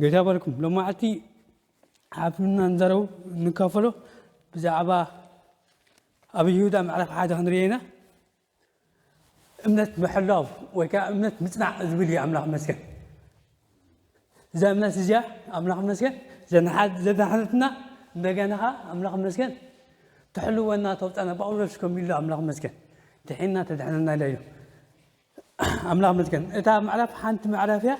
ጌታ በርኩም። ሎማዓልቲ ሓፍና ንዘረቡ ንካፈሎ ብዛዕባ ኣብ ይሁዳ ምዕራፍ ሓደ ክንርኢ ኢና። እምነት ምሕላው ወይ ከዓ እምነት ምጽናዕ ዝብል እዩ። ኣምላኽ መስገን። እዛ እምነት እዚኣ ኣምላኽ መስገን ዘድሓነትና፣ እንደገና ከዓ ኣምላኽ መስገን ትሕልወና፣ ተውፃና። ጳውሎስ ከም ኢሉ ኣምላኽ መስገን ድሒና ተድሕነና ኢለ እዩ። ኣምላኽ መስገን። እታ ምዕራፍ ሓንቲ ምዕራፍ እያ።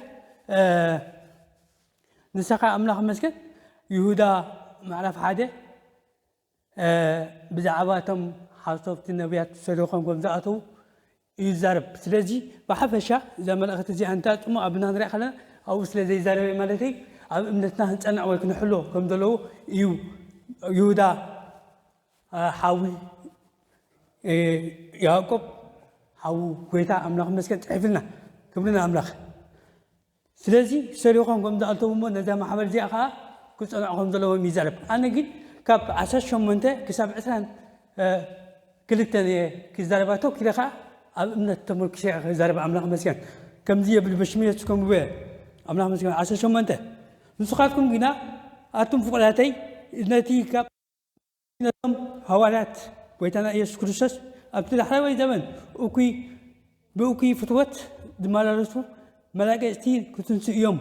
ንስኻ ኣምላኽ መስገን። ይሁዳ ምዕራፍ ሓደ ብዛዕባ እቶም ሓሰብቲ ነቢያት ሰሪኾም ከም ዝኣተዉ እዩ ዝዛረብ። ስለዚ ብሓፈሻ እዛ መልእኽቲ እዚኣ እንተጥሙ ኣብና ንሪኣ ከለና ኣብኡ ስለ ዘይዛረበ ማለተይ ኣብ እምነትና ክንጸንዕ ወይ ክንሕሎ ከም ዘለዎ እዩ። ይሁዳ ሓዊ ያዕቆብ ሓዉ ጎይታ ኣምላኽ መስገን ጽሒፍልና። ክብሪ ንኣምላኽ። ስለዚ ሰሪኾም ከም ዝኣተዉ እሞ ነዛ ማሕበር እዚኣ ከዓ ክጸንዑ ከም ዘለዎም ይዛረብ። ኣነ ግን ካብ ዓሰርተ ሸሞንተ ክሳብ ዕስራን ክልተን እየ ክዛረባ ተኪለ ከዓ ኣብ እምነት ተመርኪሰ ክዛረብ ኣምላኽ መስገን። ከምዚ የብል በሽም የሱስ ከምኡ እየ ኣምላኽ መስገን። ዓሰርተ ሸሞንተ ንስኻትኩም ግና ኣቱም ፍቑራተይ ነቲ ካብ ነቶም ሃዋርያት ጎይታና ኢየሱስ ክርስቶስ ኣብቲ ዳሕረዋይ ዘበን እኩይ ብእኩይ ፍትወት ዝመላለሱ መላገጽቲ ክትንሱ እዮም።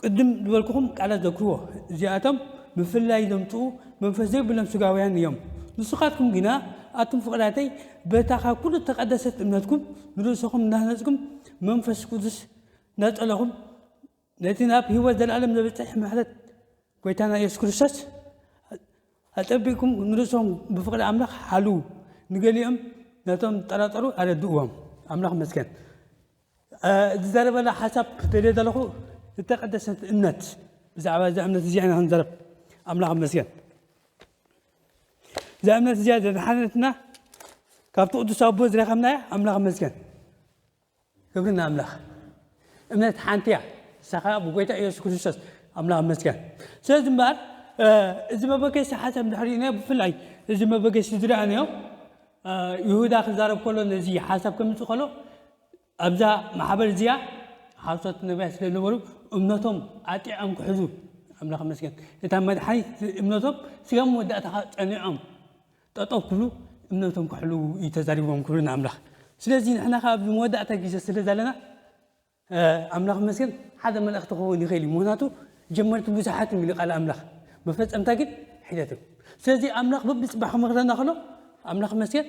ቅድም ዝበልኩኹም ቃላት ዘክርዎ። እዚኣቶም ምፍላይ ዘምጽኡ መንፈስ ዘይብሎም ስጋውያን እዮም። ንስኻትኩም ግና ኣቱም ፍቕራተይ በታ ካብ ኩሉ ተቐደሰት እምነትኩም ንርእሰኹም እናህነጽኩም መንፈስ ቅዱስ እናጸለኹም ነቲ ናብ ህይወት ዘለኣለም ዘብጽሕ ምሕረት ጎይታና ኢየሱስ ክርስቶስ ኣጸቢቕኩም ንርእሶም ብፍቕሪ ኣምላኽ ሓልዉ። ንገሊኦም ነቶም ዝጠራጠሩ ኣረድእዎም። ኣምላኽ መስገን። ዝዛረበላ ሓሳብ ደልየ ዘለኹ ዝተቐደሰት እምነት፣ ብዛዕባ እዛ እምነት እዚኣ ኢና ክንዛረብ። ኣምላኽ መስገን። እዛ እምነት እዚኣ ዘድሓነትና ካብቲ ቅዱስ ኣቦ ዝረኸብናያ። ኣምላኽ መስገን። ክብሪ ንኣምላኽ። እምነት ሓንቲ እያ፣ ንሳ ኸዓ ብጎይታ ኢየሱስ ክርስቶስ። ኣምላኽ መስገን። ስለዚ እምበኣር እዚ መበገሲ ሓሳብ እንድሕር ርኢናዮ፣ ብፍላይ እዚ መበገሲ ዝረኣናዮ ይሁዳ ክዛረብ ከሎ ነዚ ሓሳብ ከምፅእ ከሎ ኣብዛ ማሕበር እዚኣ ሓሶት ነቢያት ስለ ነበሩ እምነቶም ኣጢዖም ክሕዙ ኣምላኽ መስገን እታ መድሓኒት እምነቶም ስጋብ መወዳእታ ጸኒዖም ጠጠው ክብሉ እምነቶም ክሕልዉ እዩ ተዛሪቦም። ክብሪ ንኣምላኽ። ስለዚ ንሕና ከዓ ኣብዚ መወዳእታ ግዜ ስለ ዘለና ኣምላኽ መስገን ሓደ መልእኽቲ ክኸውን ይኽእል እዩ። ምክንያቱ ጀመርቲ ብዙሓት እዮም ኢሉ ቃል ኣምላኽ፣ መፈጸምታ ግን ሒደት እዮም። ስለዚ ኣምላኽ በብፅባሕ ክመኽረና ከሎ ኣምላኽ መስገን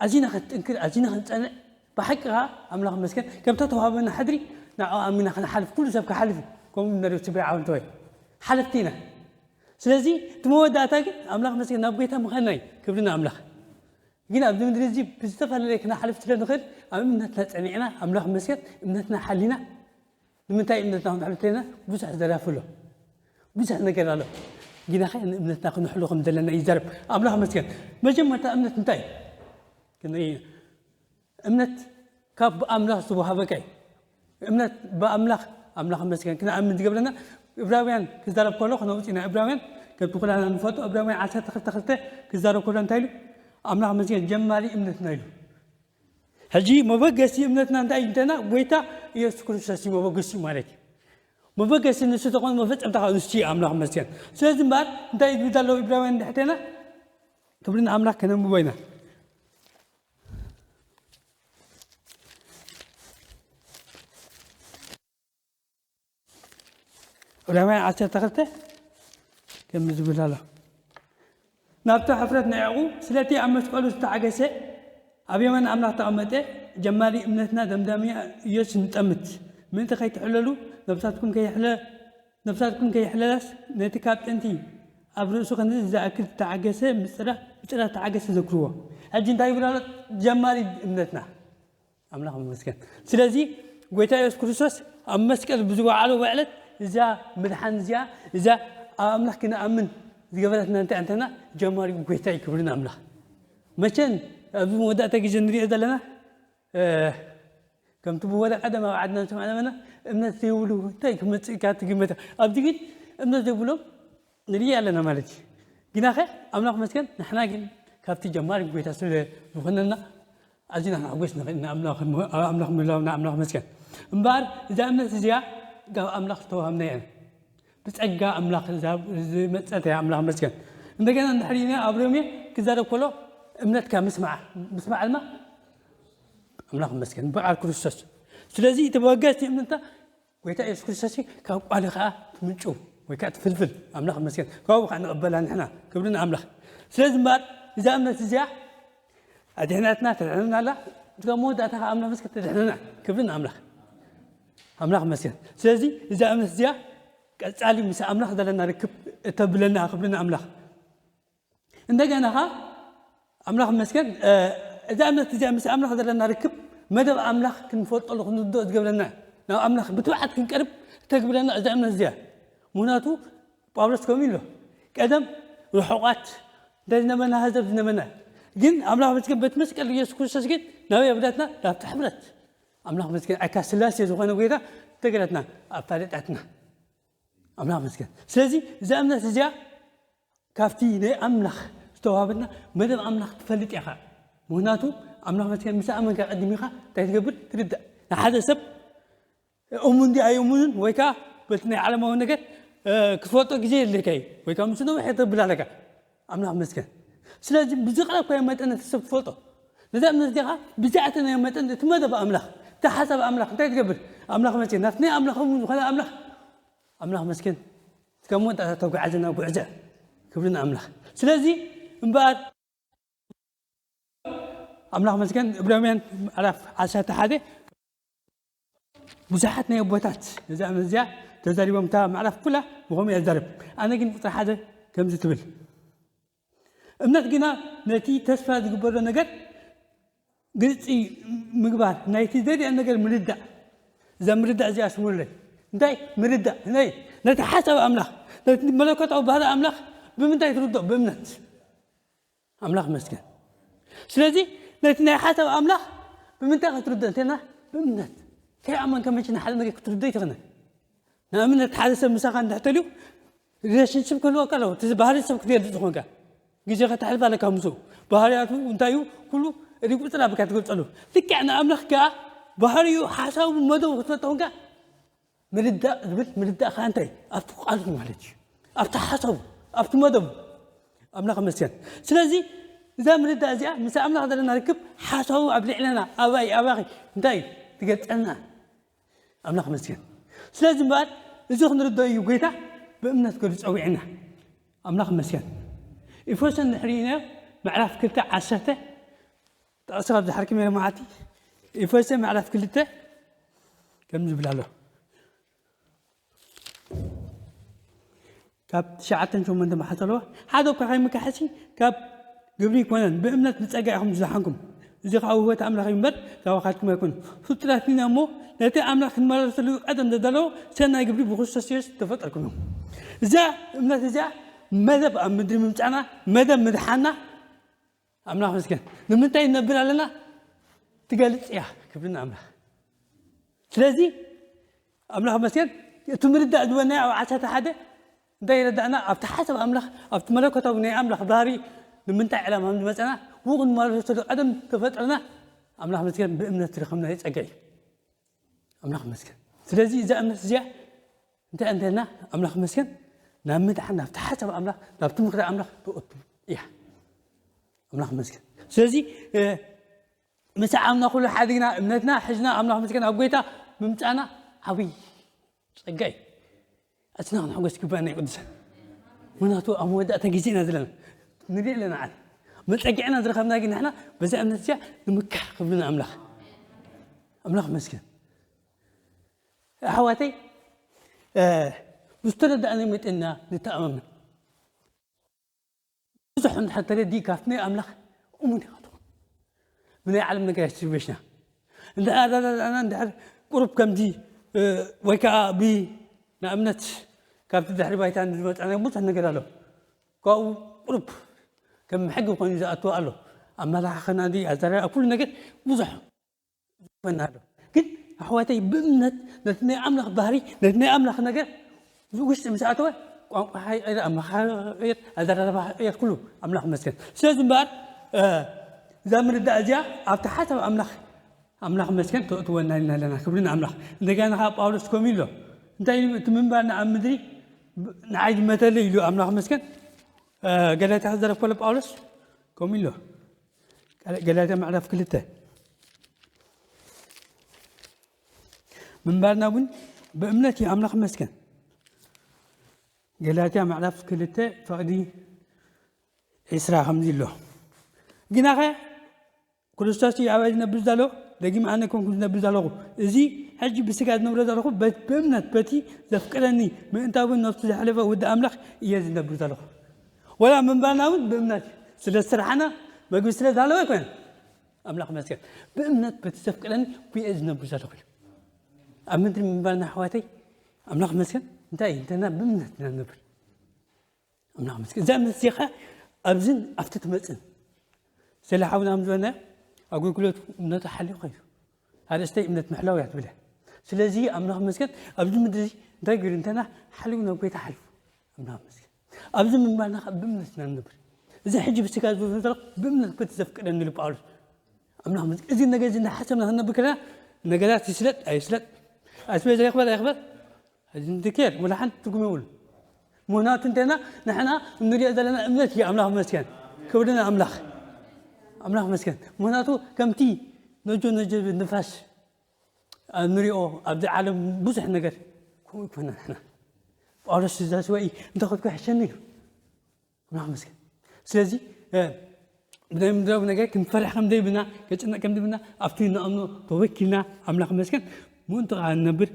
ኣዚና ክንጥንክር ኣዚና ክንፀንዕ ብሓቂ ከዓ ኣምላኽ መስገን ከምታ ተዋሃበና ሕድሪ ንዕኡ ኣሚና ክንሓልፍ ኩሉ ሰብ ክሓልፍ እዩ። ከምኡ ነሪኦ ትብሪ ዓወንተወይ ሓለፍቲ ኢና። ስለዚ እቲ መወዳእታ ግን ኣምላኽ መስገን ናብ ጎይታ ምኸና እዩ። ክብሪ ንኣምላኽ። ግን ኣብዚ ምድሪ እዚ ብዝተፈላለየ ክነሓልፍ ስለ ንኽእል ኣብ እምነትና ፀኒዕና ኣምላኽ መስገን እምነትና ሓሊና ንምንታይ እምነትና ክንሕሉ ተለና ብዙሕ ዘራፍ ኣሎ፣ ብዙሕ ነገር ኣሎ። ግናኸ ንእምነትና ክንሕሉ ከም ዘለና ይዛረብ ኣምላኽ መስገን። መጀመርታ እምነት እንታይ እዩ? እምነት ካብ ኣምላኽ ዝተዋሃበካ እዩ። እምነት ብኣምላኽ ኣምላኽ መስገን ክንኣምን ዝገብረና እብራውያን ክዛረብ ከሎ ክነውፅእ ኢና። እብራውያን ከምቲ ኩላና ንፈልጦ እብራውያን ዓሰርተ ክልተ ክልተ ክዛረብ ከሎ እንታይ ኢሉ? ኣምላኽ መስገን ጀማሪ እምነትና ኢሉ። ሕጂ መበገሲ እምነትና እንታይ እዩ እንተና ጎይታ ኢየሱስ ክርስቶስ እዩ መበገሲኡ ማለት እዩ። መበገሲ ንሱ ተኾን መፈጸምታ ካብ ንሱ እዩ ኣምላኽ መስገን። ስለዚ እምበኣር እንታይ እዩ ዝብል ኣለዉ እብራውያን ድሕቴና ክብሪ ንኣምላኽ ከነንብቦ ኢና። ዕብራውያን ዓሰርተ ክልተ ከምዚ ዝብል ኣሎ። ናብቲ ሕፍረት ንዕቑ ስለቲ ኣብ መስቀሉ ዝተዓገሰ ኣብ የማን ኣምላኽ ተቐመጠ ጀማሪ እምነትና ደምዳሚ ኢየሱስ ንጠምት ምእንቲ ከይትሕለሉ ነብሳትኩም ከይሕለ ነብሳትኩም ከይሕለላስ ነቲ ካብ ጥንቲ ኣብ ርእሱ ክንዚ ዝኣክል ዝተዓገሰ ብጽራ ብጽራ ተዓገሰ ዘክርዎ። ሕጂ እንታይ ይብል ኣሎ? ጀማሪ እምነትና ኣምላኽ ይመስገን። ስለዚ ጎይታ የሱስ ክርስቶስ ኣብ መስቀል ብዝወዓሎ ውዕለት እዛ ምድሓን እዚኣ እዛ ኣብ ኣምላኽ ክንኣምን ዝገበረትና እንታይ ኣንተና ጀማሪ ጎይታ ይክብርን ኣምላኽ መቸን ኣብዚ መወዳእታ ግዜ ንሪኦ ዘለና ከምቲ ብወረ ቀደም ኣብ ዓድና ንሰምዕ ነበና እምነት ዘይብሉ እንታይ ክመፅእ ኢልካ ትግመት ኣብዚ ግን እምነት ዘይብሎም ንርኢ ኣለና ማለት እዩ። ግናኸ ኣምላኽ መስገን ንሕና ግን ካብቲ ጀማሪ ጎይታ ስለ ዝኾነና ኣዚና ክንሕጎስ ንኽእል ኢና። ኣምላኽ ምህላውና ኣምላኽ መስገን። እምበኣር እዛ እምነት እዚኣ ካብ ኣምላኽ ዝተዋሃብና እያ። ብጸጋ ኣምላኽ ዝሃብ-፣ ዝመጸት እያ። ኣምላኽ መስገን። እንደገና እንድሕር ኢና ኣብ ሮሜ ክዛረብ ከሎ እምነትካ ምስማዕ፣ ምስማዕ ድማ ኣምላኽ መስገን ብቃል ክርስቶስ። ስለዚ እቲ መበገሲ እምነትካ ጎይታ የሱስ ክርስቶስ እዩ፣ ካብ ቃሉ ኸዓ ትምንጩ ወይ ከዓ ትፍልፍል። ኣምላኽ መስገን። ካብኡ ኸዓ ንቕበላ ንሕና። ክብሪ ንኣምላኽ። ስለዚ እምበኣር እዛ እምነት እዚኣ ኣድሕናትና፣ ተድሕነና ኣላ። ካብ መወዳእታ ኸዓ ኣምላኽ መስገን ተድሕነና። ክብሪ ንኣምላኽ። ኣምላኽ መስገን። ስለዚ እዛ እምነት እዚኣ ቀጻሊ ምስ ኣምላኽ ዘለና ርክብ እተብለና። ክብሪ ንኣምላኽ። እንደገና ኸዓ ኣምላኽ መስገን፣ እ፣ እዛ እምነት እዚኣ ምስ ኣምላኽ ዘለና ርክብ መደብ ኣምላኽ ክንፈልጠሉ ክንርድኦ ዝገብረና፣ ናብ ኣምላኽ ብትብዓት ክንቀርብ እተግብረና እዛ እምነት እዚኣ። ምኽንያቱ ጳውሎስ ከምኡ ኢሉ፣ ቀደም ርሑቓት እንተ ዝነበርና፣ ኣህዛብ ዝነበርና፣ ግን ኣምላኽ መስገን በቲ መስቀል ኢየሱስ ክርስቶስ ግን ናበይ ኣብላትና? ናብቲ ሕብረት ኣምላኽ መስገን፣ ኣካ ስላሴ ዝኾነ ጎይታ ተገለጥና፣ ኣፋለጣትና። ኣምላኽ መስገን። ስለዚ እዛ እምነት እዚኣ ካብቲ ናይ ኣምላኽ ዝተዋህበትና መደብ ኣምላኽ ትፈልጥ ኢኻ። ምኽንያቱ ኣምላኽ መስገን ምስ ኣመንካ ቀዲም ኢኻ እንታይ ትገብር? ትርዳእ። ንሓደ ሰብ እሙን ድዩ ኣይእሙንን ወይ ከዓ በቲ ናይ ዓለማዊ ነገር፣ እ፣ ክትፈልጦ ግዜ የድልየካ እዩ። ወይ ከዓ ምስ ነዊሕ ተብል ኣለካ። ኣምላኽ መስገን። ስለዚ ብዝቕረብካዮ መጠን እቲ ሰብ ትፈልጦ። ነዛ እምነት እዚኣ ብዝኣተናዮ መጠን እቲ መደብ ኣምላኽ፣ እቲ ሓሳብ ኣምላኽ እንታይ ትገብር? ኣምላኽ መስገን። ናብቲ ናይ ኣምላኽ እውን ዝኾነ ኣምላኽ፣ ኣምላኽ መስገን። እስከ መወዳእታ ተጓዓዘና ጉዕዞ። ክብሪ ንኣምላኽ። ስለዚ እምበኣር ኣምላኽ መስገን፣ ዕብራውያን ምዕራፍ ዓሰርተ ሓደ ብዙሓት ናይ ኣቦታት ነዛ እምነት እዚኣ ተዛሪቦም፣ እታ ምዕራፍ ኩላ ብኸምኡ እያ ትዛረብ። ኣነ ግን ቁጽሪ ሓደ ከምዚ ትብል፣ እምነት ግና ነቲ ተስፋ ዝግበሮ ነገር ግልጺ ምግባር፣ ናይቲ ዘይርአ ነገር ምርዳእ። እዛ ምርዳእ እዚኣ ስምዑለይ። እንታይ ምርዳእ? ናይ፣ ነቲ ሓሳብ ኣምላኽ፣ ነቲ መለኮታዊ ባህሪ ኣምላኽ ብምንታይ ትርድኦ? ብእምነት። ኣምላኽ መስገን። ስለዚ ነቲ ናይ ሓሳብ ኣምላኽ ብምንታይ ክትርድኦ እንተና? ብእምነት። ከይኣመንካ መቼ ንሓደ ነገር ክትርድኦ ኣይትኽእልን። ንኣብነት ሓደ ሰብ ምሳኻ እንድሕር ተልዩ ሪሌሽንሽፕ ክህልወካ ኣለዎ። እቲ ባህሪ ሰብ ክትገልጽ ዝኾንካ ግዜ ከተሕልፍ ኣለካ ምስኡ። ባህርያቱ እንታይ እዩ? ኩሉ ሪቁጽር ኣብካ ትገልጸሉ። ልክዕ ንኣምላኽ ከኣ ባህሪኡ፣ ሓሳቡ፣ መደቡ ክትፈልጦ ኮንካ ምርዳእ ዝብል ምርዳእ ከኣ እንታይ? ኣብቲ ቃሉ ማለት እዩ። ኣብቲ ሓሳቡ፣ ኣብቲ መደቡ። ኣምላኽ መስገን። ስለዚ እዛ ምርዳእ እዚኣ ምስ ኣምላኽ ዘለና ርክብ ሓሳቡ ኣብ ልዕለና፣ ኣባይ፣ ኣባኺ እንታይ እዩ? ትገልጸልና። ኣምላኽ መስገን። ስለዚ እምበኣር እዚ ክንርድኦ እዩ ጎይታ ብእምነት ገይሩ ዝጸውዐና። ኣምላኽ መስገን። ኤፌሶን እንድሕር ርኢናዮ ምዕራፍ ክልተ ዓሰርተ፣ ጥቕሲ ካብ ዝሓርክም እየ መዓልቲ። ኤፌሶን ምዕራፍ ክልተ ከምዚ ዝብል ኣሎ። ካብ ትሽዓተን ሸሞንተን መሓልቲ ኣለዎ። ሓደ እኳ ከይምካሕሲ ካብ ግብሪ ኣይኮነን፣ ብእምነት ብጸጋ ኢኹም ዝደሓንኩም። እዚ ኸኣ ውህበት ኣምላኽ እዩ እምበር፣ ካባኻትኩም ኣይኮነን። ፍጡራት ኢና እሞ፣ ነቲ ኣምላኽ ክንመላለሰሉ ቀደም ዘዳለዎ ሰናይ ግብሪ ብክርስቶስ የሱስ ተፈጠርኩም ኢኹም። እዛ እምነት እዚኣ መደብ ኣብ ምድሪ ምምጻእና፣ መደብ ምድሓንና፣ ኣምላኽ መስገን። ንምንታይ ንነብር ኣለና? ትገልጽ እያ። ክብሪ ንኣምላኽ። ስለዚ ኣምላኽ መስገን፣ እቲ ምርዳእ ዝበልናዮ ኣብ ዓሰርተ ሓደ እንታይ ይረዳእና? ኣብቲ ሓሳብ ኣምላኽ፣ ኣብቲ መለኮታዊ ናይ ኣምላኽ ባህሪ ንምንታይ ዕላማ ከም ዝመጸና፣ ብኡ ክንመላለሰሉ ቀደም ተፈጥሮና ኣምላኽ መስገን ብእምነት ዝረኸብናዮ ጸጋ እዩ። ኣምላኽ መስገን። ስለዚ እዛ እምነት እዚኣ እንታይ እንተልና፣ ኣምላኽ መስገን፣ ናብ ምድሓን፣ ናብቲ ሓሳብ ኣምላኽ፣ ናብቲ ምኽሪ ኣምላኽ ተእቱ እያ። ኣምላኽ መስገን። ስለዚ፣ እ፣ ምስ ዓምና ኩሉ ሓዲግና፣ እምነትና ሒዝና፣ ኣምላኽ መስገን፣ ኣብ ጎይታ ምምጻእና ዓብዪ ጸጋ እዩ። ኣትና ክንሕጎስ ይግባኣና እዩ ቅዱሳን። ምኽንያቱ ኣብ መወዳእታ ግዜ ኢና ዘለና። ንርኢ ኣለና ዓል። መጸግዕና ዝረኸብና ግን ንሕና በዛ እምነት እዚኣ ንምካሕ ክብልና ኣምላኽ። ኣምላኽ መስገን። ኣሕዋተይ፣ እ፣ ብዝተረዳእናዮ መጠን ኢና ንተኣማመን። ብዙሕ እንድሕር ተረዲእካ፣ ኣብቲ ናይ ኣምላኽ እሙን ኢኻ ትኾን። ብናይ ዓለም ነገር ኣይትሽበሽና። እንድሕር ኣረዳድኣና፣ እንድሕር ቁሩብ ከምዚ፣ እ፣ ወይ ከዓ ብ-፣ ንኣብነት፣ ካብቲ ድሕሪ ባይታ ዝመጻና ብዙሕ ነገር ኣሎ። ካብኡ ቁሩብ ከም ሕጊ ኮይኑ ዝኣትዎ ኣሎ። ኣመላኻኽና ድዩ፣ ኣዘራርባ፣ ኩሉ ነገር ብዙሕ ዝኮና ኣሎ። ግን ኣሕዋተይ ብእምነት ነቲ ናይ ኣምላኽ ባህሪ፣ ነቲ ናይ ኣምላኽ ነገር ውሽጢ ምስ ኣተወ፣ ቋንቋኻ ይቕየር፣ ኣመኻኽራ ይቕየር፣ ኣዘራርባኻ ይቕየር፣ ኩሉ ኣምላኽ ይመስገን። ስለዚ እምበኣር፣ እ፣ እዛ ምርዳእ እዚኣ ኣብቲ ሓሳብ ኣምላኽ፣ ኣምላኽ ይመስገን፣ ተእትወና ኢልና ኣለና። ክብሪ ንኣምላኽ። እንደገና ከዓ ጳውሎስ ከምኡ ኢሉ ኣሎ። እንታይ ኢሉ? እቲ ምንባርና ኣብ ምድሪ ንዓይ ዝመተለይ ኢሉ ኣምላኽ መስገን። ገላትያ ክዛረብ ከሎ ጳውሎስ ከምኡ ኢሎ። ገላትያ ምዕራፍ ክልተ ምንባርና እውን ብእምነት እዩ ኣምላኽ መስገን። ገላትያ ምዕራፍ ክልተ ፈቕዲ ዒስራ ከምዚ ኣሎ። ግናኸ ክርስቶስ እዩ ኣባይ ዝነብር ዘሎ፣ ደጊም ኣነ ኮንኩ ዝነብር ዘለኹ። እዚ ሕጂ ብስጋ ዝነብሮ ዘለኹ በት- ብእምነት በቲ ዘፍቅረኒ ምእንታውን ነፍሱ ዘሕለፈ ወዲ ኣምላኽ እየ ዝነብር ዘለኹ። ወላ ምንባርና እውን ብእምነት እዩ። ስለ ዝስራሕና መግቢ ስለ ዝሃለወ ኣይኮነን። ኣምላኽ መስገን። ብእምነት በቲ ዘፍቅረኒ እየ ዝነብር ዘለኹ ኢሉ። ኣብ ምድሪ ምንባርና ኣሕዋተይ ኣምላኽ መስገን እንታይ እዩ እንተና ብእምነት ኢና ንነብር። ኣምላኽ መስገን። እዛ እምነት እዚኣ ኣብዝን ኣብቲ ትመፅን ስለ ሓውና ምዝበና ኣገልግሎት እምነቱ ሓልዩ ከይዱ ኣርእስተይ እምነት ምሕላው እያ ትብለ። ስለዚ ኣምላኽ መስገን ኣብዚ ምድሪ እዚ እንታይ ገይሩ እንተና ሓልዩ ናብ ጎይታ ሓልፉ። ኣምላኽ መስገን። ኣብዚ ምንባርና ከዓ ብእምነት ኢና ንነብር። እዚ ሕጂ ብስጋ ዝብሎ ዘለኹ ብእምነት በቲ ዘፍቅደኒ ኢሉ ጳውሎስ። ኣምላኽ መስገን። እዚ ነገር እዚ እንዳሓሰብና ክንነብር ከለና ነገራት ይስለጥ ኣይስለጥ ኣስቤዛ ይኽበር ኣይኽበር እዚ እንድኬር ወላ ሓንቲ ትርጉም የብሉ። ምኽንያቱ እንተና ንሕና እንሪኦ ዘለና እምነት እዩ። ኣምላኽ መስገን። ክብሪ ንኣምላኽ። ኣምላኽ መስገን። ምኽንያቱ ከምቲ ነጆ ነጆ ንፋስ እንሪኦ ኣብዚ ዓለም ብዙሕ ነገር ከምኡ ይኮና ንሕና። ጳውሎስ እዛ ስወኢ እንተኸድኩ ይሕሸኒ ኢሉ። ኣምላኽ መስገን። ስለዚ ብናይ ምድራዊ ነገር ክንፈርሕ ከም ዘይብና ከጭነቅ ከም ዘይብና ኣብቲ ንኣምኖ ተወኪልና ኣምላኽ መስገን ምእንቱ ከዓ ንነብር።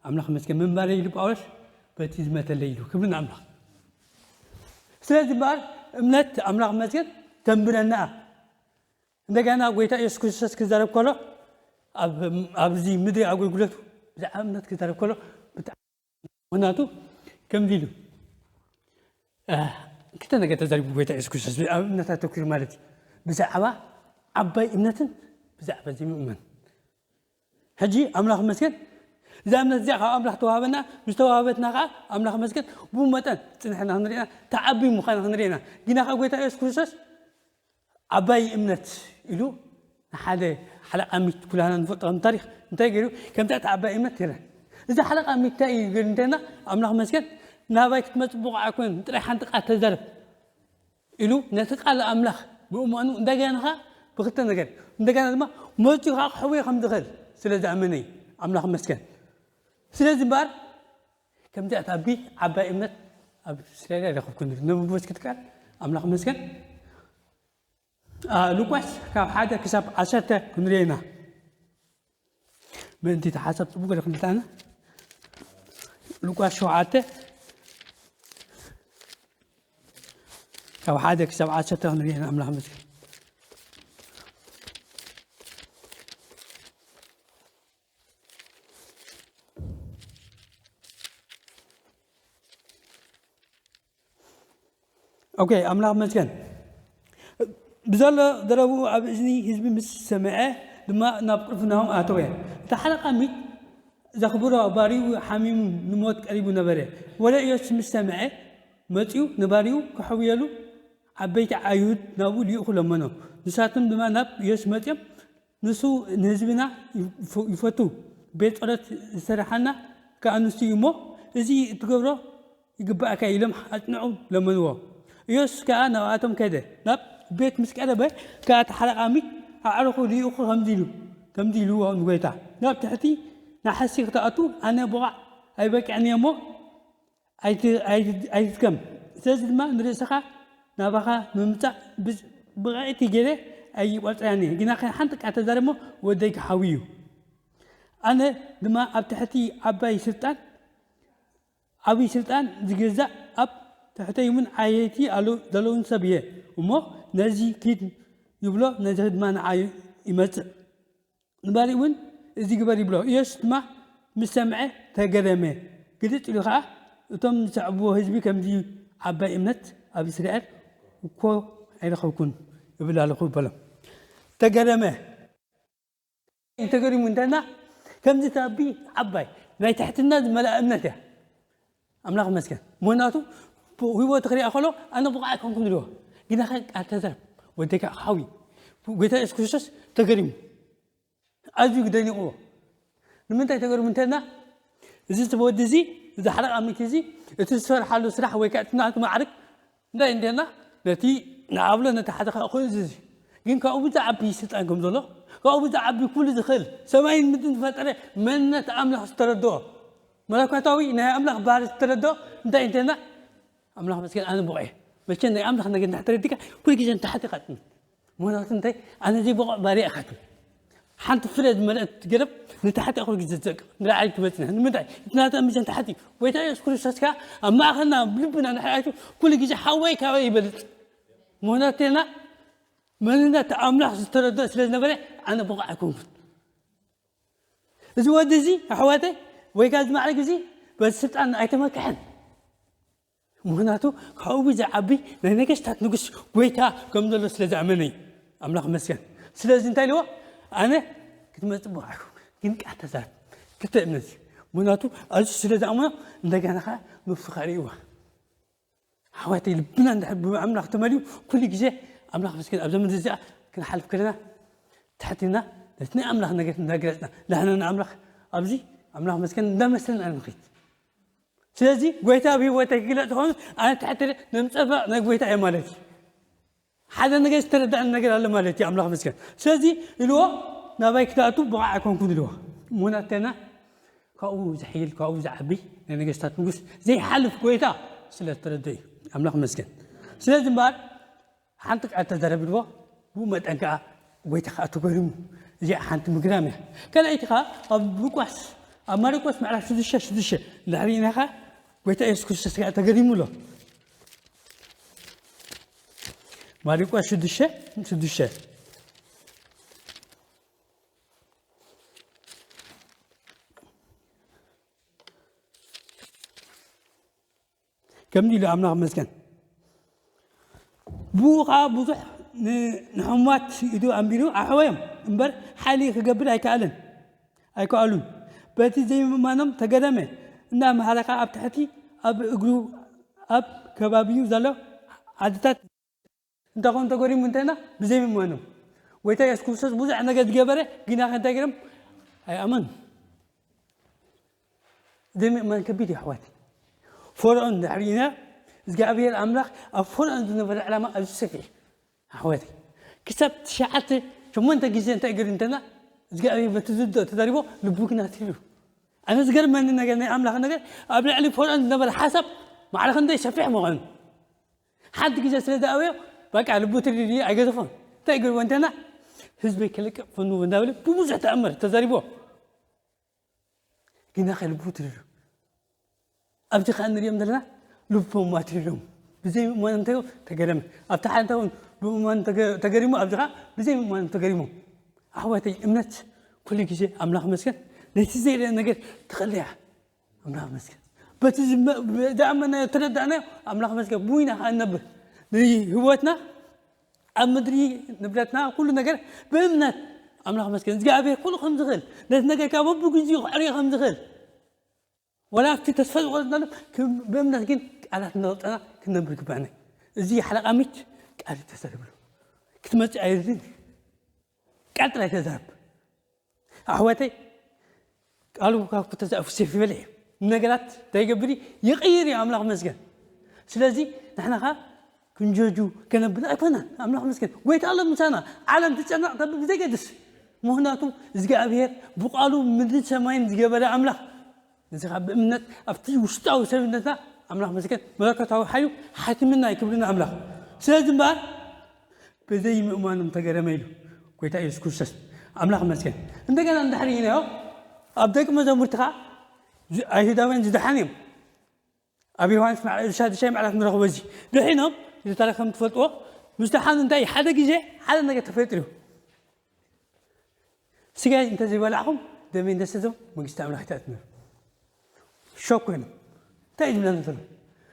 ኣምላኽ መስገን። ምንባረይ ኢሉ ጳውሎስ በቲ ዝመተለይ ኢሉ ክብሪ ንኣምላኽ። ስለዚ እምበር እምነት ኣምላኽ መስገን ተንብረና። እንደገና ጎይታ ኢየሱስ ክርስቶስ ክዛረብ ከሎ ኣብዚ ምድሪ ኣገልግሎቱ ብዛዕባ እምነት ክዛረብ ከሎ ምኽንያቱ ከምዚ ኢሉ ክልተ ነገር ተዛሪቡ ጎይታ የሱስ ክርስቶስ ኣብ እምነት ኣተኪሩ ማለት እዩ። ብዛዕባ ዓባይ እምነትን ብዛዕባ ዘይምእመን። ሕጂ ኣምላኽ መስገን እዛ እምነት እዚኣ ካብ ኣምላኽ ተዋህበና። ምስ ተዋህበትና ከዓ ኣምላኽ መስገን ብኡ መጠን ፅንሕና ክንሪና ተዓቢ ምዃና ክንሪና። ግና ከዓ ጎይታ የሱስ ክርስቶስ ዓባይ እምነት ኢሉ ንሓደ ሓለቃ ሚት ኩላና ንፈልጦ ከም ታሪክ እንታይ ገይሩ ከምዚ እቲ ዓባይ እምነት ገይረ። እዚ ሓለቃ ሚት እንታይ እዩ ገይሩ እንተና ኣምላኽ መስገን ናባይ ክትመፅእ ብቑዕ ኣይኮነን ጥራይ ሓንቲ ቃል ተዛረብ ኢሉ ነቲ ቃል ኣምላኽ ምእማኑ እንደገና ከዓ ብክልተ ነገር እንደገና ድማ መፅኡ ከዓ ክሕውዮ ከም ዝኽእል ስለ ዝኣመነ እዩ። ኣምላኽ መስገን። ስለዚ እምበኣር ከምዚኣ ዓቢ ዓባይ እምነት ኣብ እስራኤል ኣይረኸብኩን። ነብቦስ ክትቃል ኣምላኽ መስገን። ሉቃስ ካብ ሓደ ክሳብ ዓሰርተ ክንሪኦ ኢና። ምእንቲ እቲ ሓሳብ ጽቡቅ ገለ ክንልታና ሉቃስ ሸውዓተ ካብ ሓደ ክሳብ ዓሰርተ ክንሪኦ ኢና። ኣምላኽ መስገን። ኦኬ ኣምላኽ መስገን። ብዘሎ ዘረብኡ ኣብ እዝኒ ህዝቢ ምስ ሰምዐ ድማ ናብ ቅፍርናሆም ኣተወ። እቲ ሓለቓ ሚት ዘኽብሮ ባርዩ ሓሚሙ ንሞት ቀሪቡ ነበረ። ወረ ኢየሱስ ምስ ሰምዐ መጺኡ ንባርዩ ክሕውየሉ ዓበይቲ ኣይሁድ ናብኡ ልኢኹ ለመኖ። ንሳቶም ድማ ናብ ኢየሱስ መጺኦም ንሱ ንህዝብና ይፈቱ፣ ቤት ጸሎት ዝሰርሓልና ከኣ ንሱ እዩ እሞ እዚ እትገብሮ ይግባእካ ኢሎም ኣጽንዑ ለመንዎ። ኢየሱስ ከኣ ናብኣቶም ከደ። ናብ ቤት ምስ ቀረበ ከኣ እቲ ሓለቓ ሚት ኣዕሩኹ ልኢኹ ከምዚ ኢሉ ከምዚ ኢልዎ ንጎይታ ናብ ትሕቲ ናሕሲ ክትኣቱ ኣነ ብቑዕ ኣይበቅዕን እየ እሞ ኣይትድከም። ስለዚ ድማ ንርእስኻ ናባኻ ንምምጻእ ብቕዕቲ ገይረ ኣይቆጽራን እየ። ግና ሓንቲ ቃል ተዛረሞ ወደይ ክሓዊ እዩ። ኣነ ድማ ኣብ ትሕቲ ዓባይ ስልጣን ዓብይ ስልጣን ዝግዛእ ኣብ ትሕተይ እውን ዓየይቲ ዘለውን ሰብ እየ እሞ ነዚ ኪድ ይብሎ ነዚ ድማ ንዓይ ይመጽእ። ንባሪ እውን እዚ ግበር ይብሎ። ኢየሱስ ድማ ምስ ሰምዐ ተገረመ። ግልጽ ኢሉ ኸዓ እቶም ዝሰዕብዎ ህዝቢ ከምዚ ዓባይ እምነት ኣብ እስራኤል እኮ ኣይረኸብኩን እብል ኣለኹ በሎም። ተገረመ። ተገሪሙ እንተና ከምዚ ተኣቢ ዓባይ ናይ ትሕትና ዝመልኣ እምነት እያ። ኣምላኽ መስገን። ምኽንያቱ ህይወቱ ክሪኣ ከሎ ኣነ ብቑዕ ኣይኮንኩን ኢልዎ። ግና ኸ ቃል ተዘረብ ወደይ ከዓ ክሓዊ ጎይታ የሱስ ክርስቶስ ተገሪሙ። ኣዝዩ ደኒቕዎ። ንምንታይ ተገርሙ እንተና እዚ እቲ ወዲ እዚ፣ እዚ ሓለቓ ሚኪ እዚ፣ እቲ ዝሰርሓሉ ስራሕ ወይ ከዓ እቲ ናቱ ማዕርግ እንታይ እንተና፣ ነቲ ንኣብሎ ነቲ ሓደ ከዓ ክእዝዝ እዩ። ግን ካብኡ ብዝዓቢ ስልጣን ከም ዘሎ፣ ካብኡ ብዝዓቢ ኩሉ ዝኽእል ሰማይን ምድርን ዝፈጠረ መንነት ኣምላኽ ዝተረድኦ፣ መለኮታዊ ናይ ኣምላኽ ባህሪ ዝተረድኦ እንታይ እንተና፣ ኣምላኽ መስገን ኣነ ብቑዕ እየ። መቸም ናይ ኣምላኽ ነገር እንድሕር ተረዲእካ ኩሉ ግዜ ንታሕቲ ኢኻ ትብል። ምኽንያቱ እንታይ? ኣነ ዘይበቑዕ ባርያ ኢኻ ትብል። ሓንቲ ፍረ ዝመልአት ገረብ ንታሕቲ ኩሉ ግዜ ትዘቅጥ፣ ንላዕሊ ትመጽእ። ንምንታይ? እቲ ናታ ሚዛን ታሕቲ እዩ። ጎይታ የሱስ ክርስቶስ ከኣ ኣብ ማእኸልና፣ ኣብ ልብና እንድሕር ኣትዩ ኩሉ ግዜ ሓወይ ካበይ ይበልጽ። ምኽንያቱ እንተና መንነት ኣምላኽ ዝተረድኦ ስለ ዝነበረ ኣነ ብቑዕ ኣይኮንኩን። እዚ ወዲ እዚ ኣሕዋተይ ወይ ከዓ እዚ ማዕረግ እዚ በዚ ስልጣን ኣይተመክሐን። ምኽንያቱ ካብኡ ዝዓቢ ናይ ነገስታት ንጉስ ጎይታ ከም ዘሎ ስለ ዝኣመነ እዩ። ኣምላኽ መስገን። ስለዚ እንታይ ኢልዎ? ኣነ ክትመጽእ ብቑዕ ኣይኮንኩን፣ ግን ቃል ተዛረብ። ክልተ እምነት እዩ። ምኽንያቱ ኣዝዩ ስለ ዝኣመኖ እንደገና ከዓ ምፍኻር ይዋ። ኣሕዋተይ ልብና እንድሕር ብኣምላኽ ተመልዩ ኩሉ ግዜ ኣምላኽ መስገን ኣብዛ ምድሪ እዚኣ ክንሓልፍ ከለና ትሕትና ነቲ ናይ ኣምላኽ ነገር እንዳገለጽና ዳህና ንኣምላኽ ኣብዚ ኣምላኽ መስገን እንዳመስለና ንኽድ። ስለዚ ጎይታ ኣብ ህይወተይ ክግለጽ ዝኾኑ ኣነ ትሕቲ ነምጸባቕ ናይ ጎይታ እየ ማለት እዩ። ሓደ ነገር ዝተረዳእኒ ነገር ኣሎ ማለት እዩ። ኣምላኽ መስገን። ስለዚ ኢልዎ ናባይ ክትኣቱ ብቑዕ ኣይኮንኩን ኢልዎ። ምኽንያቱ እንተና ካብኡ ዝሕይል ካብኡ ዝዓቢ ናይ ነገስታት ንጉስ ዘይሓልፍ ጎይታ ስለ ዝተረድኦ እዩ። ኣምላኽ መስገን። ስለዚ እምበኣር ሓንቲ ቃል ተዛረብልዎ ብኡ መጠን ከዓ ጎይታ ከዓ ተገሪሙ። እዚኣ ሓንቲ ምግራም እያ። ካልኣይቲ ከዓ ኣብ ሉቃስ ኣብ ማርቆስ ምዕራፍ ሽዱሽተ ሽዱሽተ እንድሕር ኢናኻ ጎይታ የሱስ ክርስቶስ ከዓ ተገሪሙ ኣሎ። ማርቆስ ሽዱሽተ ሽዱሽተ ከምዚ ኢሉ ኣምላኽ መስገን ብኡ ከዓ ብዙሕ ንሕሙማት ኢዱ ኣንቢሩ ኣሕወዮም እምበር ሓይሊ ክገብር ኣይከኣለን ኣይከኣሉን። በቲ ዘይምእማኖም ተገረመ። እንዳመሃረ ከዓ ኣብ ትሕቲ ኣብ እግሩ ኣብ ከባቢኡ ዘሎ ዓድታት እንተኾን ተገሪሙ እንተና ብዘይምእማኖም ጎይታ የሱስ ክርስቶስ ብዙሕ ነገር ዝገበረ ግና ከንታይ ገይሮም ኣይኣመኑ። ዘይምእማን ከቢድ እዩ ኣሕዋት። ፈርዖን ድሕሪና እግዚኣብሔር ኣምላኽ ኣብ ፈርዖን ዝነበረ ዕላማ ኣዝዩ ሰፊሕ ኣሕዋት። ክሳብ ትሽዓተ ሸሞንተ ግዜ እንታይ ገይሩ እንተና እግዚኣብሔር በቲ ዝዶ ተዛሪቦ ልቡ ግና ትሪሩ። ኣነ ዝገርመኒ ነገር ናይ ኣምላኽ ነገር ኣብ ልዕሊ ፈርዖን ዝነበረ ሓሳብ ማዕረ ክንደይ ሰፊሕ ምዃኑ። ሓንቲ ግዜ ስለ ዝኣበዮ በቃ ልቡ ትሪሩ ኣይገዘፎን። እንታይ ገይርዎ እንተና ህዝበይ ከለቅቕ ፈንዎ እንዳበለ ብብዙሕ ተኣምር ተዛሪቦ። ግና ከልቡ ትሪሩ ኣብዚ ከዓ ንሪኦም ዘለና ልቦም ኣትሪሮም ብዘይ ምእማኖም እንታይ ተገረመ ኣብቲ ሓንታ እውን ብምእማኖም ተገ- ተገሪሙ ኣብዚ ከዓ ብዘይ ምእማኖም ተገሪሞም። ኣሕዋተይ እምነት ኩሉ ግዜ ኣምላኽ መስገን ነቲ ዘይረአ ነገር ትኸለያ ኣምላኽ መስገን በቲ ዝመ- ዝኣመናዮ ተረዳእናዮ ኣምላኽ መስገን ብዊና ከዓ እነብር ንህይወትና ኣብ ምድሪ ንብረትና ኩሉ ነገር ብእምነት ኣምላኽ መስገን እግዚኣብሔር ኩሉ ከም ዝኽእል ነቲ ነገር ካብ በብግዚኡ ክዕርዮ ከም ዝኽእል ወላ ኣብቲ ተስፋ ዝቆረፅናሉ ብእምነት ግን ቃላት እናወፀና ክንነብር ይግባእና። እዚ ሓለቃሚት ቃል ተሰሪብሉ ክትመፅእ ኣየድልን ቃል ጥራይ ተዛረብ ኣሕዋተይ ቃሉ ካብ ክተዛእፉ ሴፍ ይበልዕ እዩ። ነገራት እንታይ ይገብር እዩ? ይቕይር እዩ ኣምላኽ መስገን። ስለዚ ንሕና ኸ ክንጀጁ ከነብል ኣይኮናን። ኣምላኽ መስገን። ጎይታ ኣሎ ምሳና። ዓለም ትጨነቕ ተብል ብዘይገድስ። ምኽንያቱ እግዚኣብሔር ብቃሉ ምድርን ሰማይን ዝገበረ ኣምላኽ ነዚ ካብ ብእምነት ኣብቲ ውሽጣዊ ሰብነትና ኣምላኽ መስገን መለኮታዊ ሓይሉ ሓቲምና ይክብርና ኣምላኽ። ስለዚ እምበኣር ብዘይ ምእማኖም ተገረመ ኢሉ ጎይታ ኢየሱስ ክርስቶስ ኣምላኽ መስገን። እንደገና እንድሕር ኢናዮ ኣብ ደቂ መዛሙርቲ ከዓ ዝ- ኣይሁዳውያን ዝደሓን እዮም። ኣብ ዮሃንስ ምዕራፍ ሻድሻይ ምዕራፍ ንረኽቦ እዚ ድሒኖም እዚ ታሪክ ከም ትፈልጥዎ ምስ ደሓኑ እንታይ ሓደ ግዜ ሓደ ነገር ተፈጢሩ እዩ። ስጋይ እንተዘይበላዕኹም ደመይ እንተሰተይኩም መንግስቲ ኣምላኽ ኣይትኣትውን። ሾክ ኮይኖም እንታይ እዩ ዝብለና ዘሎ?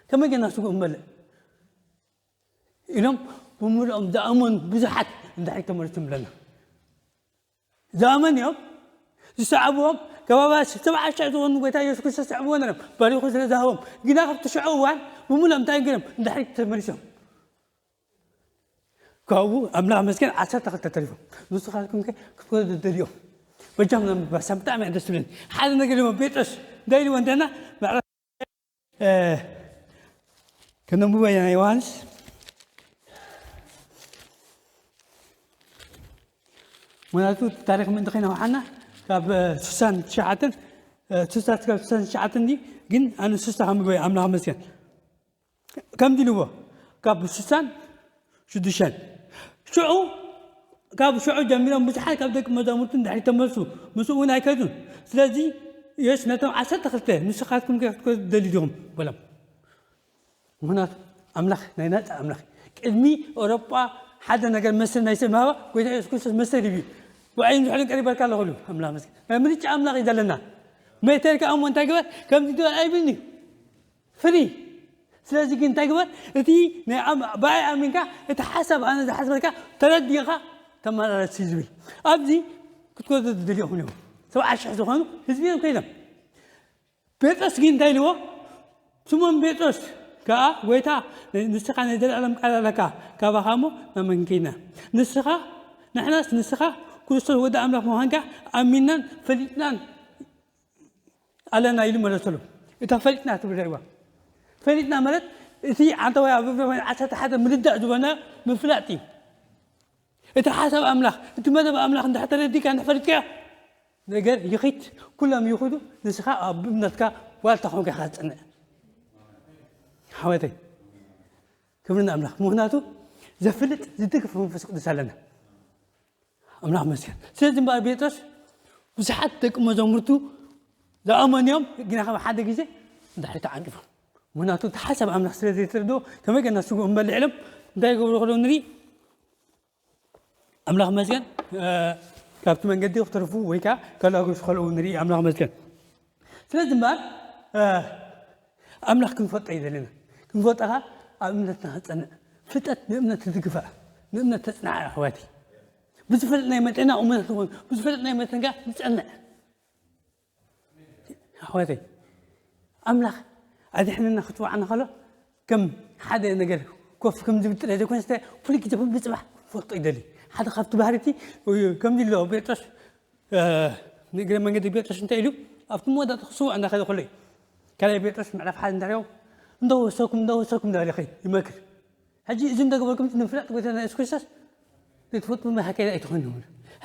ከመይ ጌርና ስግኡ ክንበልዕ ኢሎም ብምልኦም ዝኣመኑ ብዙሓት እንድሕር ተመልሱ ይብለና። ዝኣመኑ እዮም ዝሰዕብዎም ከባቢ ሰብዓ ሽሕ ዝኾኑ ጎይታ የሱስ ክርስቶስ ሰዕብዎ ነሮም ባሪኹ ስለ ዝሃቦም ግና ካብቲ ሽዑ እዋን ብምልኦም እንታይ ገይሮም እንድሕር ተመሊሶም ካብኡ ኣምላኽ መስገን ዓሰርተ ክልተ ተሪፎም ንስኻትኩም ከ ክትወዱ ደልዮም በጃም ና ምግባር ሳብ ብጣዕሚ እያ ደስ ትብለኒ ሓደ ነገር ኢሎም ጴጥሮስ እንታይ ኢልዎ እንተና ምዕራፍ ከነንብቦ ኢና። ዮሃንስ ምክንያቱ ታሪክ ምእንቲ ከይነውሓና ካብ ስሳን ትሽዓተን ስሳ ክሳብ ስሳን ትሽዓተን እንዲ ግን ኣነ ስሳ ከንብቦ እየ። ኣምላኽ መስገን ከምዚ ኢልዎ ካብ ስሳን ሽዱሽተን ሽዑ ካብ ሽዑ ጀሚሮም ብዙሓት ካብ ደቂ መዛሙርቱ ንድሕሪት ተመልሱ፣ ምስኡ እውን ኣይከዱን። ስለዚ የሱስ ነቶም ዓሰርተ ክልተ ንስኻትኩም ከ ክትከዱ ትደልዩ ዲኹም በሎም። ምኽንያቱ ኣምላኽ ናይ ናጻ ኣምላኽ እዩ። ቅድሚ ኤውሮጳ ሓደ ነገር መስተ ናይ ሰብ ምሃባ ጎይታ የሱስ ክርስቶስ መስተ ሂቡ እዩ። ውዕይን ዝሑልን ቀሪበልካ ኣለኹ ኢሉ ኣምላኽ መስገን ናይ ምርጫ ኣምላኽ እዩ ዘለና። መተልካ እሞ እንታይ ግበር ከምዚ ትበል ኣይብልን እዩ። ፍሪ ስለዚ ግን እንታይ ግበር እቲ ናይ ኣም- ብኣይ ኣሚንካ እቲ ሓሳብ ኣነ ዝሓስበልካ ተረዲኻ ተመላለስ እዩ ዝብል ኣብዚ ክትኮዶ ዝደልኹም እዮም። ሰብዓ ሽሕ ዝኾኑ ህዝቢ እዮም ኮይኖም ጴጥሮስ ግን እንታይ ኢልዎ? ስሞን ጴጥሮስ ከኣ ጎይታ ንስኻ ናይ ዘለኣለም ቃል ኣለካ ካባኻ እሞ ናብ መን ከይድና ንስኻ ንሕናስ ንስኻ ክርስቶስ ወዲ ኣምላኽ ምዃንካ ኣሚናን ፈሊጥናን ኣለና ኢሉ መለሰሉ። እታ ፈሊጥና ትብል ርእዋ ፈሊጥና ማለት እቲ ዓንተዋይ ኣብ ዕብራውያን ዓሰርተ ሓደ ምርዳእ ዝበና ምፍላጥ እዩ። እቲ ሓሳብ ኣምላኽ እቲ መደብ ኣምላኽ እንድሕር ተረዲእካ እንድሕር ፈሊጥካዮ ነገር ይኺድ ኩሎም ይኹዱ ንስኻ ኣብ እምነትካ ዋልታ ኮንካ ኢኻ ትጸንዕ። ሓወተይ ክብሪ ንኣምላኽ ምኽንያቱ ዘፍልጥ ዝድግፍ መንፈስ ቅዱስ ኣለና። ኣምላኽ መስገን። ስለዚ እምበኣር ጴጥሮስ ብዙሓት ደቂ መዛሙርቱ ዝኣመኑ እዮም፣ ግና ካብ ሓደ ግዜ ንድሕሪት ተዓንቂፎም። ምኽንያቱ እቲ ሓሳብ ኣምላኽ ስለ ዘይተረድኦ ከመይ ገና ስጉኦም በሊዕሎም እንታይ ይገብሩ ከለዉ ንርኢ። ኣምላኽ መስገን ካብቲ መንገዲ ክተርፉ ወይ ከዓ ከላገሱ ከለዉ ንርኢ። ኣምላኽ መስገን። ስለዚ እምበኣር ኣምላኽ ክንፈልጦ እዩ ዘለና። ክንፈልጦ ከዓ ኣብ እምነትና ክንፀንዕ ፍልጠት ንእምነት ትድግፋ ንእምነት ተፅናዓ ኣሕዋቲ ብዝፈልጥ ናይ መጠና እምነት ዝኾን ብዝፈልጥ ናይ መጠንካ ንፀንዕ ኣሕዋተይ ኣምላኽ ኣድሕንና ክትዋዓና ከሎ ከም ሓደ ነገር ኮፍ ከም ዝብል ጥራይ ዘይኮነስ ኩሉ ግዜ ብፅባሕ ፈልጦ ይደሊ ሓደ ካብቲ ባህርቲ ከምዚ ኣሎ ጴጥሮስ ንእግረ መንገዲ ጴጥሮስ እንታይ ኢሉ ኣብቲ መወዳእታ ክስዋዕ እንዳኸደ ከሎ እዩ ካልኣይ ጴጥሮስ ምዕራፍ ሓደ እንዳሪኦ እንዳወሰኩም እንዳወሰኩም እንዳበለ ይኸይድ ይመክር ሕጂ እዚ እንደገበርኩም እቲ ንፍላጥ ጎይታና የሱስ ክርስቶስ ዘይትፈልጡ መካከል ኣይትኾኑ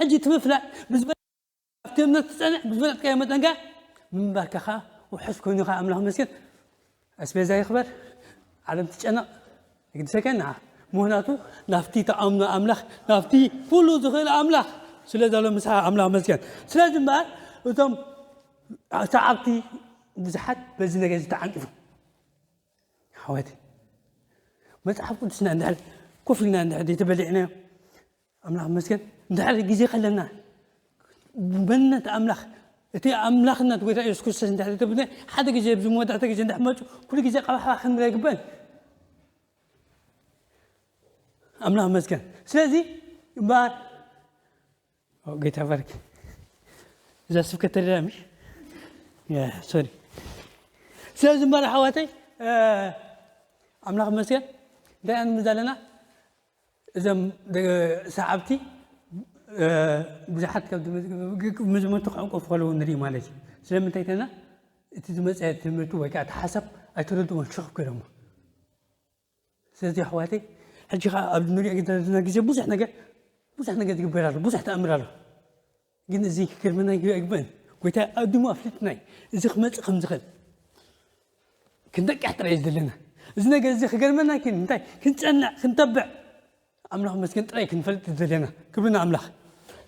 ሕጂ እቲ ምፍላጥ ብዝበ ኣብቲ እምነት ትጸንዕ ብዝበለጥካዮ መጠን ከ ምንባርካ ከ ውሑስ ኮይኑ ከ ኣምላኽ መስገን ኣስቤዛ ይኽበር ዓለም ትጨነቕ ይግድሰከ ንዓ ምኽንያቱ ናብቲ ተኣምኖ ኣምላኽ ናብቲ ኩሉ ዝኽእል ኣምላኽ ስለ ዘሎ ምሳኻ ኣምላኽ መስገን ስለዚ እምበኣር እቶም ሰዓብቲ ብዙሓት በዚ ነገር ዝተዓንቂፉ ኣሕዋት መፅሓፍ ቅዱስና እንድሕር ኮፍ ኢልና እንድሕር ዘይተበሊዕናዮ ኣምላኽ መስገን እንድሕር ግዜ ከለና መንነት ኣምላኽ እቲ ኣምላኽነት ጎይታ የሱስ ክርስቶስ እንድሕር ዘይተብነ ሓደ ግዜ ኣብዚ መወዳእታ ግዜ እንድሕር መፁ ኩሉ ግዜ ቀባሕባ ክንብል ኣይግበን ኣምላኽ መስገን ስለዚ እምበኣር ጌታ ባርክ እዛ ስብከት ተደዳ ምሽ ሶሪ ስለዚ እምበር ኣሕዋተይ ኣምላኽ መስገን እንታይ ኣንምዝ ኣለና እዞም ሰዓብቲ ብዙሓት መዝመቱ ክዕንቆፉ ከለዉ ንርኢ ማለት እዩ ስለምንታይ ተና እቲ ዝመፀ ትምህርቲ ወይ ከዓ እቲ ሓሳብ ኣይተረድእዎን ሽኽ ገለሞ ስለዚ ኣሕዋተይ ሕጂ ከዓ ኣብ ንሪኦ ዘለና ግዜ ብዙሕ ነገር ብዙሕ ነገር ዝግበር ኣሎ ብዙሕ ተኣምር ኣሎ ግን እዚ ክገርመና ይግበእን ጎይታ ኣዲሙ ኣፍልጥናይ እዚ ክመፅእ ከም ዝኽእል ክንደቅሕ ጥራይ እዩ ዘለና እዚ ነገር እዚ ክገርመና ግን እንታይ ክንፀንዕ ክንተብዕ ኣምላኽ መስገን ጥራይ ክንፈልጥ ዘለና ክብርና ኣምላኽ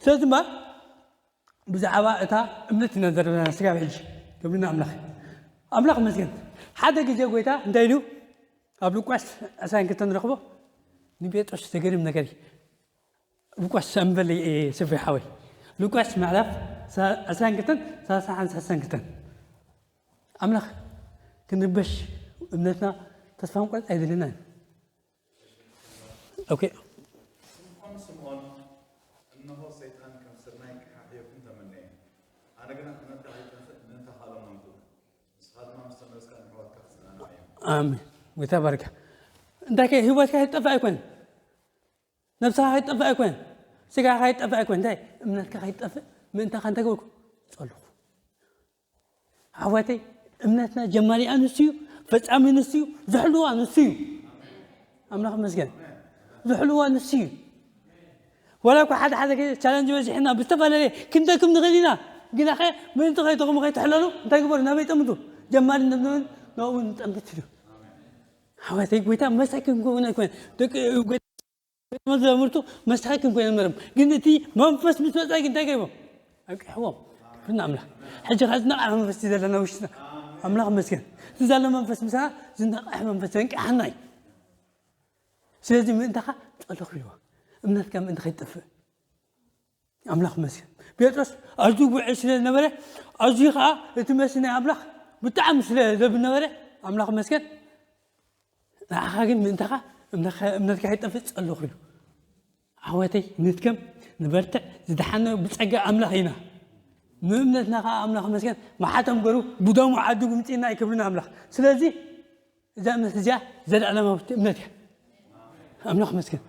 ስለዚ እምበር ብዛዕባ እታ እምነት ኢና ዘረብና ስጋብ ሕጂ ክብርና ኣምላኽ ኣምላኽ መስገን ሓደ ግዜ ጎይታ እንታይ ኢሉ ኣብ ሉቃስ ዕስራን ክልተን ንረኽቦ ንጴጥሮስ ዘገርም ነገር እዩ ሉቃስ ኣንበል ስፍሪ ሓወይ ሉቃስ ምዕራፍ ዕስራን ክልተን ሰላሳን ሓንሳን ክልተን ኣምላኽ ክንርበሽ እምነትና ተስፋ ምቁረፅ ኣይደለናን ኦኬ ስምዖን ስምዖን እነሆ ሰይጣን ከም ስርናይ ክሓሕየኩም ተመነየ ኣነ ግና እምነትካ ከይጠፍእ ምእንቲ ካልኦም ኣምልኽ ንስኻ ድማ ምስ ተመለስካ ንሕዋትካ ክትጽናንዓ እዮም ኣሜን ጎይታ ባርካ እንታይ ከ ህይወትካ ይጠፍእ ኣይኮን ነብስኻ ከይጠፍእ ኣይኮን ስጋኻ ከይጠፍእ ኣይኮን እንታይ እምነትካ ከይጠፍእ ምእንታኻ እንታይ ገበርኩ ጸልኹ ኣሕዋተይ፣ እምነትና ጀማሪኣ ንሱ እዩ፣ ፈጻሚ ንሱ እዩ፣ ዝሕልዋ ንሱ እዩ። ኣምላኽ ይመስገን። ዝሕልዋ ንሱ እዩ። ዋላ እኳ ሓደ ሓደ ቻለንጅ በዚሕና ብዝተፈላለየ ክንደክም ንኽእል ኢና። ግናኸ ምእንቲ ከይትኹም ከይትሕለሉ እንታይ ግበሩ? ናበይ ጠምቱ? ጀማሪ ንብን ናብኡ ንጠምት እዩ። ኣሕዋተይ፣ ጎይታ መሳኪን ክኸውን ኣይኮነን። ደቂ ጎይታ መዛሙርቱ መሳኪን ኮይኖም ነሮም። ግን እቲ መንፈስ ምስ መጻ ግን እንታይ ገይሮም? ኣብቂሕዎም። ክብሪ ንኣምላኽ። ሕጂ ኸዓ ዝነቕዐ መንፈስ እዩ ዘለና ውሽጥና። ኣምላኽ ይመስገን። እቲ ዘሎ መንፈስ ምሳና ዝነቕዐ መንፈስ ዘንቅሓና እዩ። ስለዚ ምእንታኻ ጸሎት ይዋ። እምነትካ ምእንቲ ከይትጠፍእ። ኣምላኽ ይመስገን። ጴጥሮስ ኣዝዩ ጉዕሽ ስለ ዝነበረ፣ ኣዝዩ ኸዓ እቲ መሲ ናይ ኣምላኽ ብጣዕሚ ስለ ዘብል ነበረ፣ ኣምላኽ ይመስገን። ንዓኻ ግን ምእንታኻ እምነትካ፣ እምነትካ ከይጠፍእ ጸለኹ ኢሉ። ኣሕዋተይ፣ ንትከም፣ ንበርትዕ፣ ዝደሓነ ብጸጋ ኣምላኽ ኢና። ንእምነትና ኸዓ ኣምላኽ ይመስገን፣ መሓተም ገሩ ብደሙ ዓዲጉ ምጽእና እዩ ክብሪ ንኣምላኽ። ስለዚ እዛ እምነት እዚኣ ዘለኣለማዊት እምነት እያ። ኣምላኽ ይመስገን።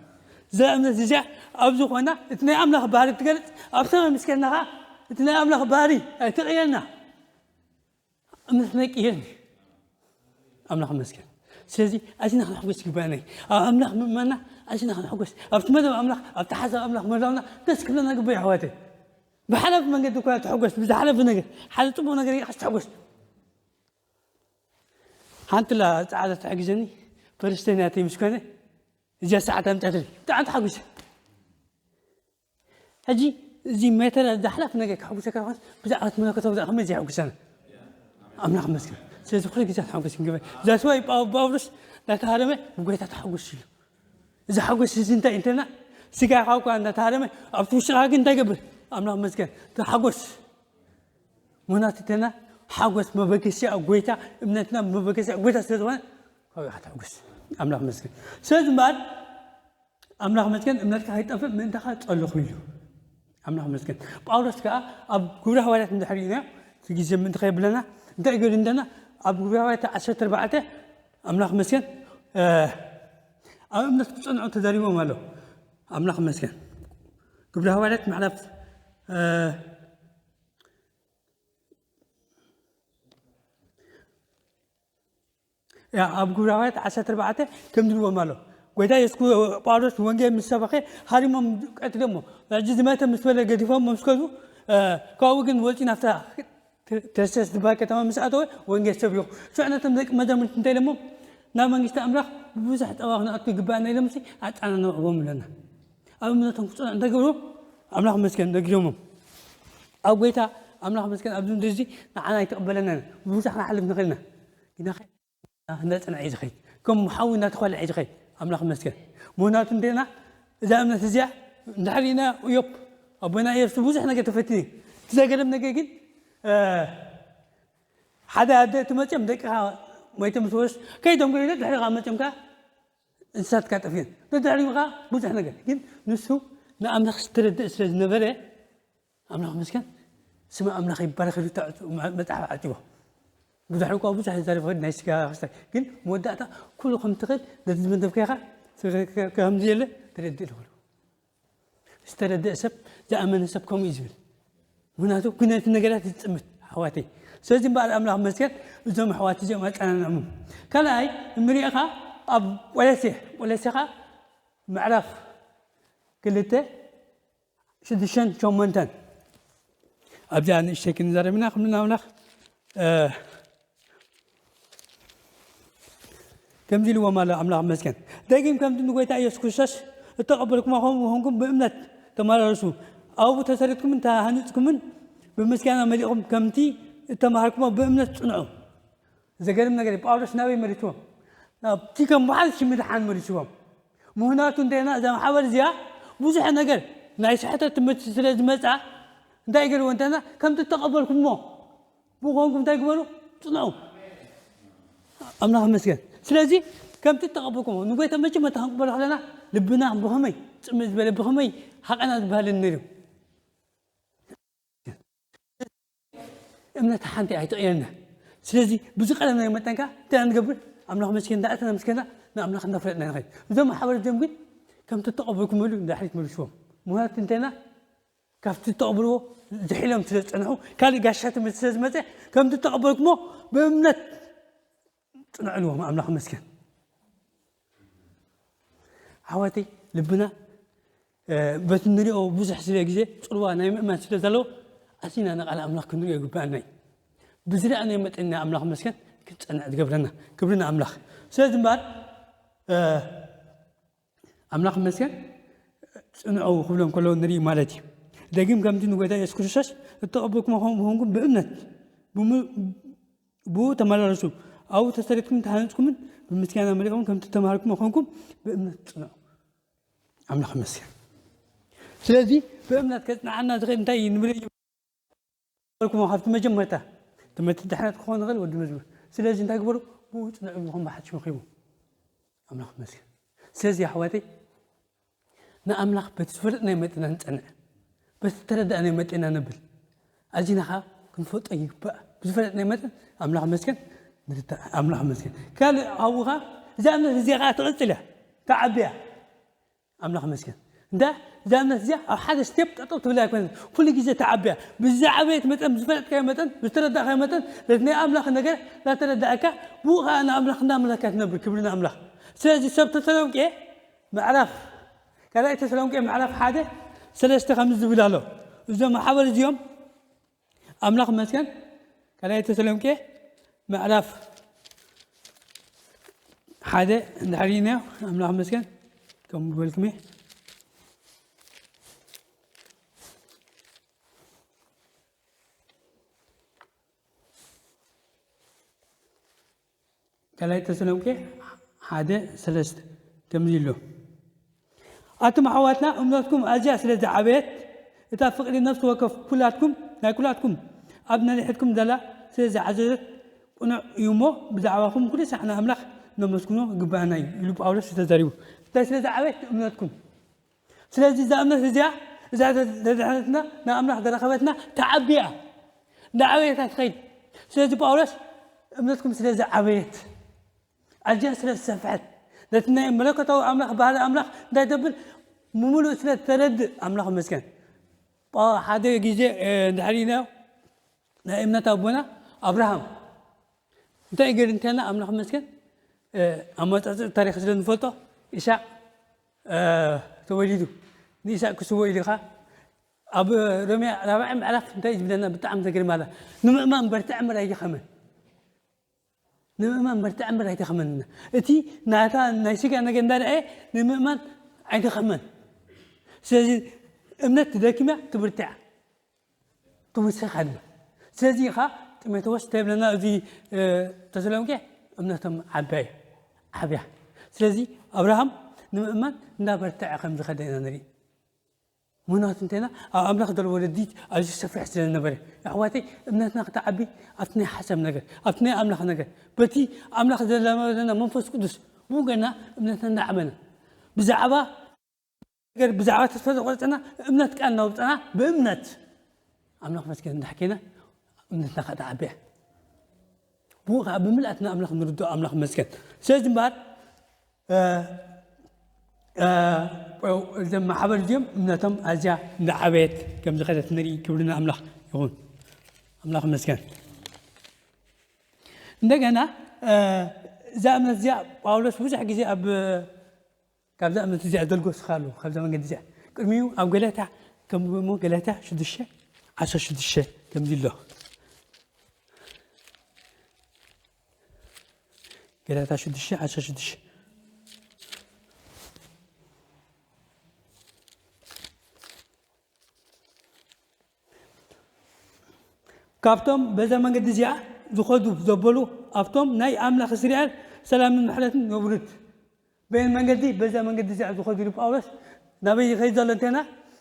እዛ እምነት እዚኣ ኣብ ዝኾና እቲ ናይ ኣምላኽ ባህሪ ትገልጽ፣ ኣብ ሰማይ ምስ ከድና ኸዓ እቲ ናይ ኣምላኽ ባህሪ ኣይትቕየርና። እምነትና ይቅየር። ኣምላኽ ይመስገን። ስለዚ ኣዚና ክንሕጎስ ይግባና እዩ። ኣብ ኣምላኽ ምእማንና ኣዚና ክንሕጎስ፣ ኣብቲ መደብ ኣምላኽ፣ ኣብቲ ሓሳብ ኣምላኽ ምህላውና ደስ ክብለና ግባእ እዩ ኣሕዋተይ። ብሓላፊ መንገዲ እኳ ትሕጎስ፣ ብዝሓለፈ ነገር፣ ሓደ ጽቡቕ ነገር ይቕስ ትሕጎስ። ሓንቲ ላ ጻዕዳ ትሕግዘኒ፣ ፈረስተኛ እያ ምስ ኮነ፣ እዚኣ ሰዓት ኣምጻትለይ። ብጣዕሚ ተሓጒሰ። ሕጂ እዚ ሜተር ዝሓለፈ ነገር ከሕጉሰካ ይኾን? ብዛዕባ እቲ መለኮታዊ ብዛዕባ ከመይ ዘየሕጉሰና? ኣምላኽ ይመስገን። ስለዚ ኩሉ ግዜ ተሓጎስ ክንግበር። That's why ጳው-፣ ጳውሎስ እናተሃረመ ብጎይታ ተሓጎስ ኢሉ። እዚ ሓጎስ እዚ እንታይ እንተና? ስጋኻ እኳ እናተሃረመ ኣብቲ ውሽጥኻ ግን እንታይ ገብር? ኣምላኽ ይመስገን። ተሓጎስ። ምኽንያቱ እንተና ሓጎስ መበገሲኣ ጎይታ፣ እምነትና መበገሲኣ ጎይታ ስለ ዝኾነ ካብኡ ኢኻ ተሕጉስ። ኣምላኽ ይመስገን። ስለዚ እምበኣር ኣምላኽ ይመስገን፣ እምነትካ ከይጠፍእ ምእንታኻ ጸለኹ ኢሉ። ኣምላኽ ይመስገን። ጳውሎስ ከኣ ኣብ ግብረ ሃዋርያት እንድሕር ርኢናዮ፣ እቲ ግዜ ምእንቲ ከየብለና እንታይ ገይሩ እንደና፣ ኣብ ግብረ ሃዋርያት ዓሰርተ ኣርባዕተ ኣምላኽ ይመስገን፣ እ፣ ኣብ እምነት ክጸንዑ ተዛሪቦም ኣሎ። ኣምላኽ ይመስገን። ግብረ ሃዋርያት ምዕራፍ፣ እ፣ ያ፣ ኣብ ግብረ ሃዋርያት ዓሰርተ ኣርባዕተ ከም ዝብልዎም ኣሎ። ጎይታ የሱስ ክሪ-፣ ጳውሎስ ወንጌል ምስ ሰበኸ ሃሪሞም ቀትሎሞ። ሕጂ ዝመተ ምስ በለ ገዲፎም ምስ ከዱ፣ እ፣ ካብኡ ግን ወፂኡ ናብታ ተ-፣ ተርሴስ ዝበሃል ከተማ ምስ ኣተወ ወንጌል ሰቢኹ። ሽዑ ነቶም ደቂ መዛሙርቲ እንታይ ኢሎሞም? ናብ መንግስቲ ኣምላኽ ብብዙሕ ጠባ ክንኣቱ ይግባኣና ኢሎምሲ ኣጸናንዕዎም ኢሎና። ኣብ እምነቶም ክጸንዑ እንታይ ገብሩ? ኣምላኽ መስገን ነጊሮሞም። ኣብ ጎይታ ኣምላኽ መስገን ኣብዚ ምድሪ እዚ ንዓና ኣይተቐበለናን። ብብዙሕ ክንሓልፍ ንኽእል ኢና። ግናኸ እንዳጸንዐ እዩ ዝኸይድ። ከም ሓዊ እናተዃልዐ እዩ ዝኸይድ። ኣምላኽ መስገን። ምኽንያቱ እንዴና እዛ እምነት እዚኣ እንድሕር ኢና እዮብ ኣቦና እዮብ ብዙሕ ነገር ተፈቲኑ እዩ። እቲ ዘገርም ነገር ግን፣ እ፣ ሓደ ኣደ እቲ መፅኦም ደቅኻ ሞይቶም ምስ ወስ ከይዶም ከይዶ ድሕሪ ካብ መፅኦም ከዓ እንስሳትካ ጠፊአን። ደድሕሪኡ ከዓ ብዙሕ ነገር። ግን ንሱ ንኣምላኽ ዝተረድእ ስለ ዝነበረ፣ ኣምላኽ መስገን፣ ስመ ኣምላኽ ይባረኽ ኢሉ እታ መጽሓፍ ዓጺዎ። ብድሕሪ እኳ ብዙሕ ይዛረብ ይኽእል ናይ ስጋ ክስታይ። ግን መወዳእታ ኩሉ ከም ትኽእል ነቲ ዝመደብካዮ ኢኻ ከምዚ የለ ተረድእ ኢሉ። ዝተረድእ ሰብ፣ ዝኣመነ ሰብ ከምኡ እዩ ዝብል። ምኽንያቱ ኩነቲ ነገራት ዝጥምት ኣሕዋተይ። ስለዚ እምበኣር ኣምላኽ መስገን እዞም ኣሕዋት እዚኦም ኣጸናንዖም። ካልኣይ እንሪኦ ኸዓ ኣብ ቆለሴ፣ ቆለሴ ኸዓ ምዕራፍ ክልተ ሽዱሽተን ሸሞንተን ኣብዚኣ ንእሽተይ ክንዛረብ ኢና። ክብልና ኣምላኽ፣ እ፣ ከምዚ ኢልዎም ኣሎ ኣምላኽ መስገን። ደጊም ከምቲ ንጎይታ ኢየሱስ ክርስቶስ እተቐበልኩሞ ከምኡ ኮንኩም ብእምነት ተመላለሱ። ኣብኡ ተሰሪትኩምን ተሃኒጽኩምን ብምስጋና መሊእኩም ከምቲ እተማሃርኩሞ ብእምነት ጽንዑ። ዘገርም ነገር እዩ። ጳውሎስ ናበይ መሊስዎም? ናብቲ ከም በዓል ሽምድሓን መሊስዎም። ምኽንያቱ እንተና እዛ ማሕበር እዚኣ ብዙሕ ነገር ናይ ስሕተት ትምህርቲ ስለ ዝመጻ እንታይ ገርዎ እንተና ከምቲ እተቐበልኩሞ ብኡ ኮንኩም እንታይ ግበሩ? ጽንዑ። ኣምላኽ ይመስገን። ስለዚ ከምቲ እተቐበልኩሞ ንጎይታ መጀመርታ ክንቅበሎ ከለና ልብና ብኸመይ ጽምእ ዝበለ ብኸመይ ሃቐና ዝበሃለኒ ነይሩ። እምነት ሓንቲ ኣይትቕየርና። ስለዚ ብዚ ቀደም ናይ መጠንካ እንታይ ንገብር? ኣምላኽ መስገን እንዳእተና ምስከና ንኣምላኽ እንዳፍለጥና ንኸይድ። እዞም ማሕበር እዚኦም ግን ከምቲ እተቐበልኩሞ ኢሉ ንድሕሪት መልስዎም። ምኽንያቱ እንተና ካብቲ እተቕብልዎ ዝሒሎም ስለ ዝጸንሑ፣ ካልእ ጋሻ ትምህርቲ ስለ ዝመጸ፣ ከምቲ እተቐበልኩሞ ብእምነት ጽንዕልዎም። ኣምላኽ ይመስገን። ኣሕዋተይ፣ ልብና፣ እ፣ በቲ ንሪኦ ብዙሕ ስለ ግዜ ጽልዋ ናይ ምእማን ስለ ዘለዎ፣ ኣዚና ንቓል ኣምላኽ ክንሪኦ ይግብኣና እዩ። ብዝረኣናዮ መጠን ኢና፣ ኣምላኽ ይመስገን፣ ክንጸንዕ ዝገብረና። ክብሪ ንኣምላኽ። ስለዚ እምበኣር፣ እ፣ ኣምላኽ ይመስገን፣ ጽንዑ ክብሎም ከለዉ ንርኢ ማለት እዩ። ደጊም ከምቲ ንጎይታ የሱስ ክርስቶስ እተቐበልኩሞ ከምኡ ምዃንኩም ብእምነት ብሙ-፣ ብኡ ተመላለሱ። ኣብኡ ተሰሪትኩም ተሃኒጽኩምን ብምስጋና መሊእኩም ከምቲ ተማሃርኩሞ ኮንኩም ብእምነት ጽንዑ። ኣምላኽ ይመስገን። ስለዚ ብእምነት ከጽንዓና ዝኽእል እንታይ እዩ ንብል እዩ? በልኩሞ ካብቲ መጀመርታ ትምህርቲ ድሕነት ክኸውን ይኽእል ወዲ መዝሙር። ስለዚ እንታይ ግበሩ? ብኡ ጽንዑ ኢልኩም ብሓድሽ መኺቡ። ኣምላኽ ይመስገን። ስለዚ ኣሕዋተይ ንኣምላኽ በቲ ዝፈለጥናዮ መጠን ንጸንዕ፣ በቲ ተረዳእናዮ መጠን ነብል። ኣዚና ኸዓ ክንፈልጦ ይግባእ። ብዝፈለጥናዮ መጠን ኣምላኽ ይመስገን ንርዳእ። ኣምላኽ ይመስገን። ካልእ ኣብኡ ኸዓ እዛ እምነት እዚኣ ኸዓ ትቕጽል እያ፣ ትዓቢ እያ። ኣምላኽ ይመስገን። እንዳ እዛ እምነት እዚኣ ኣብ ሓደ ስቴፕ ጠጠው ትብል ኣይኮነን፣ ኩሉ ግዜ ትዓቢ እያ። ብዝዓበየት መጠን፣ ብዝፈለጥካዮ መጠን፣ ብዝተረዳእካዮ መጠን ነቲ ናይ ኣምላኽ ነገር እናተረዳእካ ብኡ ኸዓ ንኣምላኽ እናመለኽካ ትነብር። ክብሪ ንኣምላኽ። ስለዚ ሰብ ተሰሎንቄ ምዕራፍ ካልኣይ ተሰሎንቄ ምዕራፍ ሓደ ሰለስተ ከምዚ ዝብል ኣሎ። እዞም ማሕበር እዚኦም ኣምላኽ ይመስገን። ካልኣይ ተሰሎንቄ ምዕራፍ ሓደ እንድሕር ኢልናዮ፣ ኣምላኽ ይመስገን፣ ከም ዝበልኩም እየ። ካልኣይ ተሰሎንቄ ሓደ ሰለስተ ከምዚ ኣሎ። ኣቱም ኣሕዋትና፣ እምነትኩም ኣዝያ ስለ ዝዓበየት፣ እታ ፍቕሪ ነፍሲ ወከፍ ኩላትኩም፣ ናይ ኩላትኩም ኣብ ነንሕድሕድኩም ዘላ ስለ ዝዓዘዘት ቅኑዕ እዩ እሞ፣ ብዛዕባኹም ኩሉ ሳዕ ንኣምላኽ ነመስግኖ ይግብኣና እዩ ኢሉ ጳውሎስ እዩ ተዛሪቡ። እንታይ ስለ ዝዓበየት? እምነትኩም። ስለዚ እዛ እምነት እዚኣ፣ እዛ ዘድሐነትና፣ ንኣምላኽ ዘረኸበትና ትዓቢ እያ። እንዳዓበየት እያ ትኸይድ። ስለዚ ጳውሎስ እምነትኩም ስለ ዝዓበየት፣ ኣዝያ ስለ ዝሰፍሐት፣ ነቲ ናይ መለኮታዊ ኣምላኽ፣ ባህሪ ኣምላኽ እንታይ ተብል፣ ብምሉእ ስለ እተረድእ፣ ኣምላኽ ይመስገን። ጳ-፣ ሓደ ግዜ፣ እ፣ እንድሕር ኢልናዮ፣ ናይ እምነት ኣቦና ኣብርሃም እንታይ ገይሩ እንተና፣ ኣምላኽ ይመስገን፣ እ፣ ኣመጻጽእ ታሪኽ ስለ ንፈልጦ፣ ኢሳቅ፣ እ፣ ተወሊዱ። ንኢሳቅ ክስዎ ኢሉ ኸኣ፣ ኣብ ሮሜ ራብዓይ ምዕራፍ እንታይ ዝብለና ብጣዕሚ ዘገርም ኣላ። ንምእማን በርትዕ እምበር ኣይደኸመን። ንምእማን በርትዕ እምበር ኣይደኸመን። እቲ ናታ ናይ ስጋ ነገር እንዳረኣየ ንምእማን ኣይደኸመን። ስለዚ እምነት ትደክም እያ፣ ትብርትዕ እያ፣ ትውስኽ ኣላ። ስለዚ ኢኻ ጢሞቴዎስ እንታይ ይብለና? እዚ፣ እ፣ ተሰሎንቄ እምነቶም ዓባይ፣ ዓብያ። ስለዚ ኣብርሃም ንምእማን እንዳበርትዐ ከም ዝኸደ ኢና ንርኢ። ምኽንያቱ እንተና ኣብ ኣምላኽ ዘለዎ ርድኢት ኣዝዩ ሰፊሕ ስለ ዝነበረ። ኣሕዋተይ፣ እምነትና ክትዓቢ ኣብቲ ናይ ሓሳብ ነገር፣ ኣብቲ ናይ ኣምላኽ ነገር፣ በቲ ኣምላኽ ዘለመደና መንፈስ ቅዱስ ብኡ ገና እምነትና እንዳዓበና። ብዛዕባ ነገር፣ ብዛዕባ ተስፋ ዘቆርጸና እምነት ቃል እናውጸና ብእምነት ኣምላኽ መስገን እንዳሕኬና እምነትና ክትዓቢ እያ። ብኡ ኸዓ ብምልኣትና ኣምላኽ ንርድኦ ኣምላኽ መስገን። ስለዚ እምበኣር፣ እ፣ እ፣ እዞም ማሕበር እዚኦም እምነቶም ኣዝያ እንዳዓበየት ከም ዝኸደት ንርኢ። ክብሪ ንኣምላኽ ይኹን። ኣምላኽ ይመስገን። እንደገና፣ እ፣ እዛ እምነት እዚኣ ጳውሎስ ብዙሕ ግዜ ኣብ፣ ካብዛ እምነት እዚኣ ዘልጎስኻ ኣሎ፣ ካብዛ መንገዲ እዚኣ። ቅድሚኡ ኣብ ገላትያ፣ ከም እሞ ገላትያ ሽዱሽተ ዓሰርተ ሽዱሽተ ከምዚ ኣሎ። ገላትያ ሽዱሽተ ዓሰርተ ሽዱሽተ። ካብቶም በዛ መንገዲ እዚኣ ዝኸዱ ዘበሉ፣ ኣብቶም ናይ ኣምላኽ እስራኤል ሰላምን ምሕረትን የውርድ። በየን መንገዲ? በዛ መንገዲ እዚኣ ዝኸዱ ኢሉ ጳውሎስ። ናበይ ይኸይድ ዘሎ እንተና?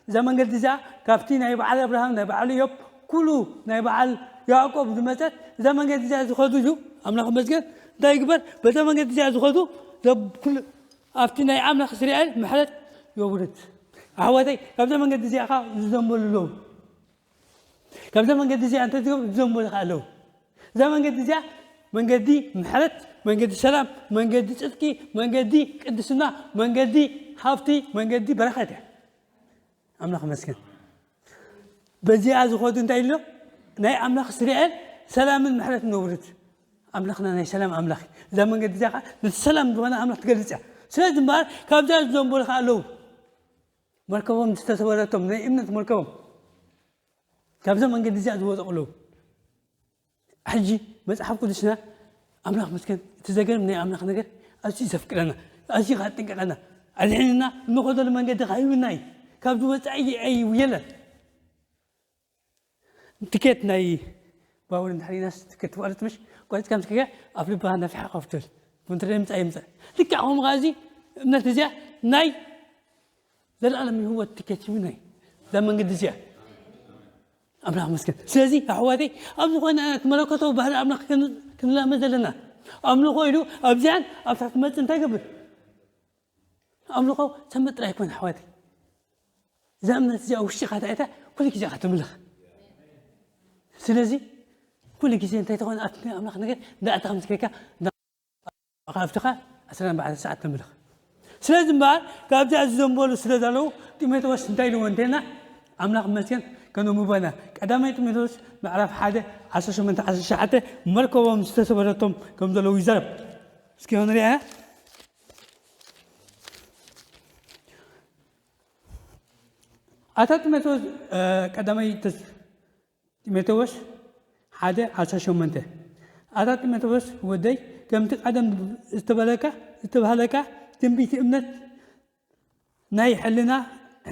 እዛ መንገዲ እዚኣ ካብቲ ናይ በዓል ኣብርሃም፣ ናይ በዓል ኢዮብ፣ ኩሉ ናይ በዓል ያዕቆብ ዝመጸት እዛ መንገዲ እዚኣ ዝኸዱ ኢሉ ኣምላኽ ይመስገን። እንታይ ይግበር? በዛ መንገዲ እዚኣ ዝኸዱ ዘብ-፣ ኩሉ ኣብቲ ናይ ኣምላኽ እስራኤል ምሕረት የውርድ። ኣሕዋተይ፣ ካብዛ መንገዲ እዚኣ ኸዓ ዝዘንበሉ ኣለዉ። ካብዛ መንገዲ እዚኣ እንተ ዝገብሩ ዝዘንበሉ ኸዓ ኣለዉ። እዛ መንገዲ እዚኣ መንገዲ ምሕረት፣ መንገዲ ሰላም፣ መንገዲ ጽድቂ፣ መንገዲ ቅድስና፣ መንገዲ ሃብቲ፣ መንገዲ በረኸት እያ። ኣምላኽ ይመስገን። በዚኣ ዝኸዱ እንታይ ኣሎ? ናይ ኣምላኽ እስራኤል ሰላምን ምሕረትን ነውርድ። ኣምላኽና ናይ ሰላም ኣምላኽ እዩ። እዛ መንገዲ እዚኣ ከዓ ነቲ ሰላም ዝኾነ ኣምላኽ ትገልጽ እያ። ስለዚ እምበኣር ካብዛ ዝዘንበሉ ከዓ ኣለዉ፣ መርከቦም ዝተሰበረቶም፣ ናይ እምነት መርከቦም ካብዛ መንገዲ እዚኣ ዝወደቑ ኣለዉ። ሕጂ መጽሓፍ ቅዱስና ኣምላኽ መስገን እቲ ዘገርም ናይ ኣምላኽ ነገር ኣዝዩ ዘፍቅረና፣ ኣዝዩ ከጥንቀቐና፣ ኣድሒንና እንኸደሉ መንገዲ ከህብና እዩ። ካብዚ ወጻኢ የለን። ትኬት ናይ ባቡር እንድሕር ኢናስ ትኬት ትፈልጥ ምሽ ቆሪጽካ ምስ ከድካ ኣብ ልብኻ ነፊሕካ ኮፍ ትብል። ኮንትሮል ይምጻእ ይምጻእ። ልክዕ ከምኡ ከኣ እዚ እምነት እዚኣ ናይ ዘለኣለም ህይወት ትኬት ሂቡና እዩ። እዛ መንገዲ እዚኣ ኣምላኽ መስገን። ስለዚ ኣሕዋተይ ኣብ ዝኾነ ዓይነት መለኮታዊ ባህሪ ኣምላኽ ክንላመድ ዘለና ኣምልኾ ኢሉ ኣብዚኣን ኣብታ ትመጽእ እንታይ ገብር ኣምልኾ ሰንበት ጥራይ ኣይኮነ ኣሕዋተይ። እዛ እምነት እዚኣ ውሽጢ ካታዒታ ኩሉ ግዜ ኢኻ ተምልኽ። ስለዚ ኩሉ ግዜ እንታይ ተኾነ ኣብቲ ናይ ኣምላኽ ነገር እንዳእታ ከም ዝከካ ካብትኻ ዓሰርተ ኣርባዕተ ሰዓት ተምልኽ። ስለዚ እምበኣር ካብዚ ኣዚ ዘንበሉ ስለ ዘለዉ ጢሞቴዎስ እንታይ ኢልዎ እንተና ኣምላኽ መስገን ከነንብበና ቀዳማይ ጢሞቴዎስ ምዕራፍ ሓደ ዓሰርተ ሸሞንተ ዓሰርተ ትሽዓተ መርከቦም ዝተሰበረቶም ከም ዘለዉ ይዛረብ። እስኪ ንሪኣ። ኣታ ጢሞቴዎስ ቀዳማይ ጢሞቴዎስ ሓደ ዓሰርተ ሸሞንተ ኣታ ጢሞቴዎስ ወደይ ከምቲ ቀደም ዝተበለካ ዝተባህለካ ትንቢት እምነት ናይ ሕልና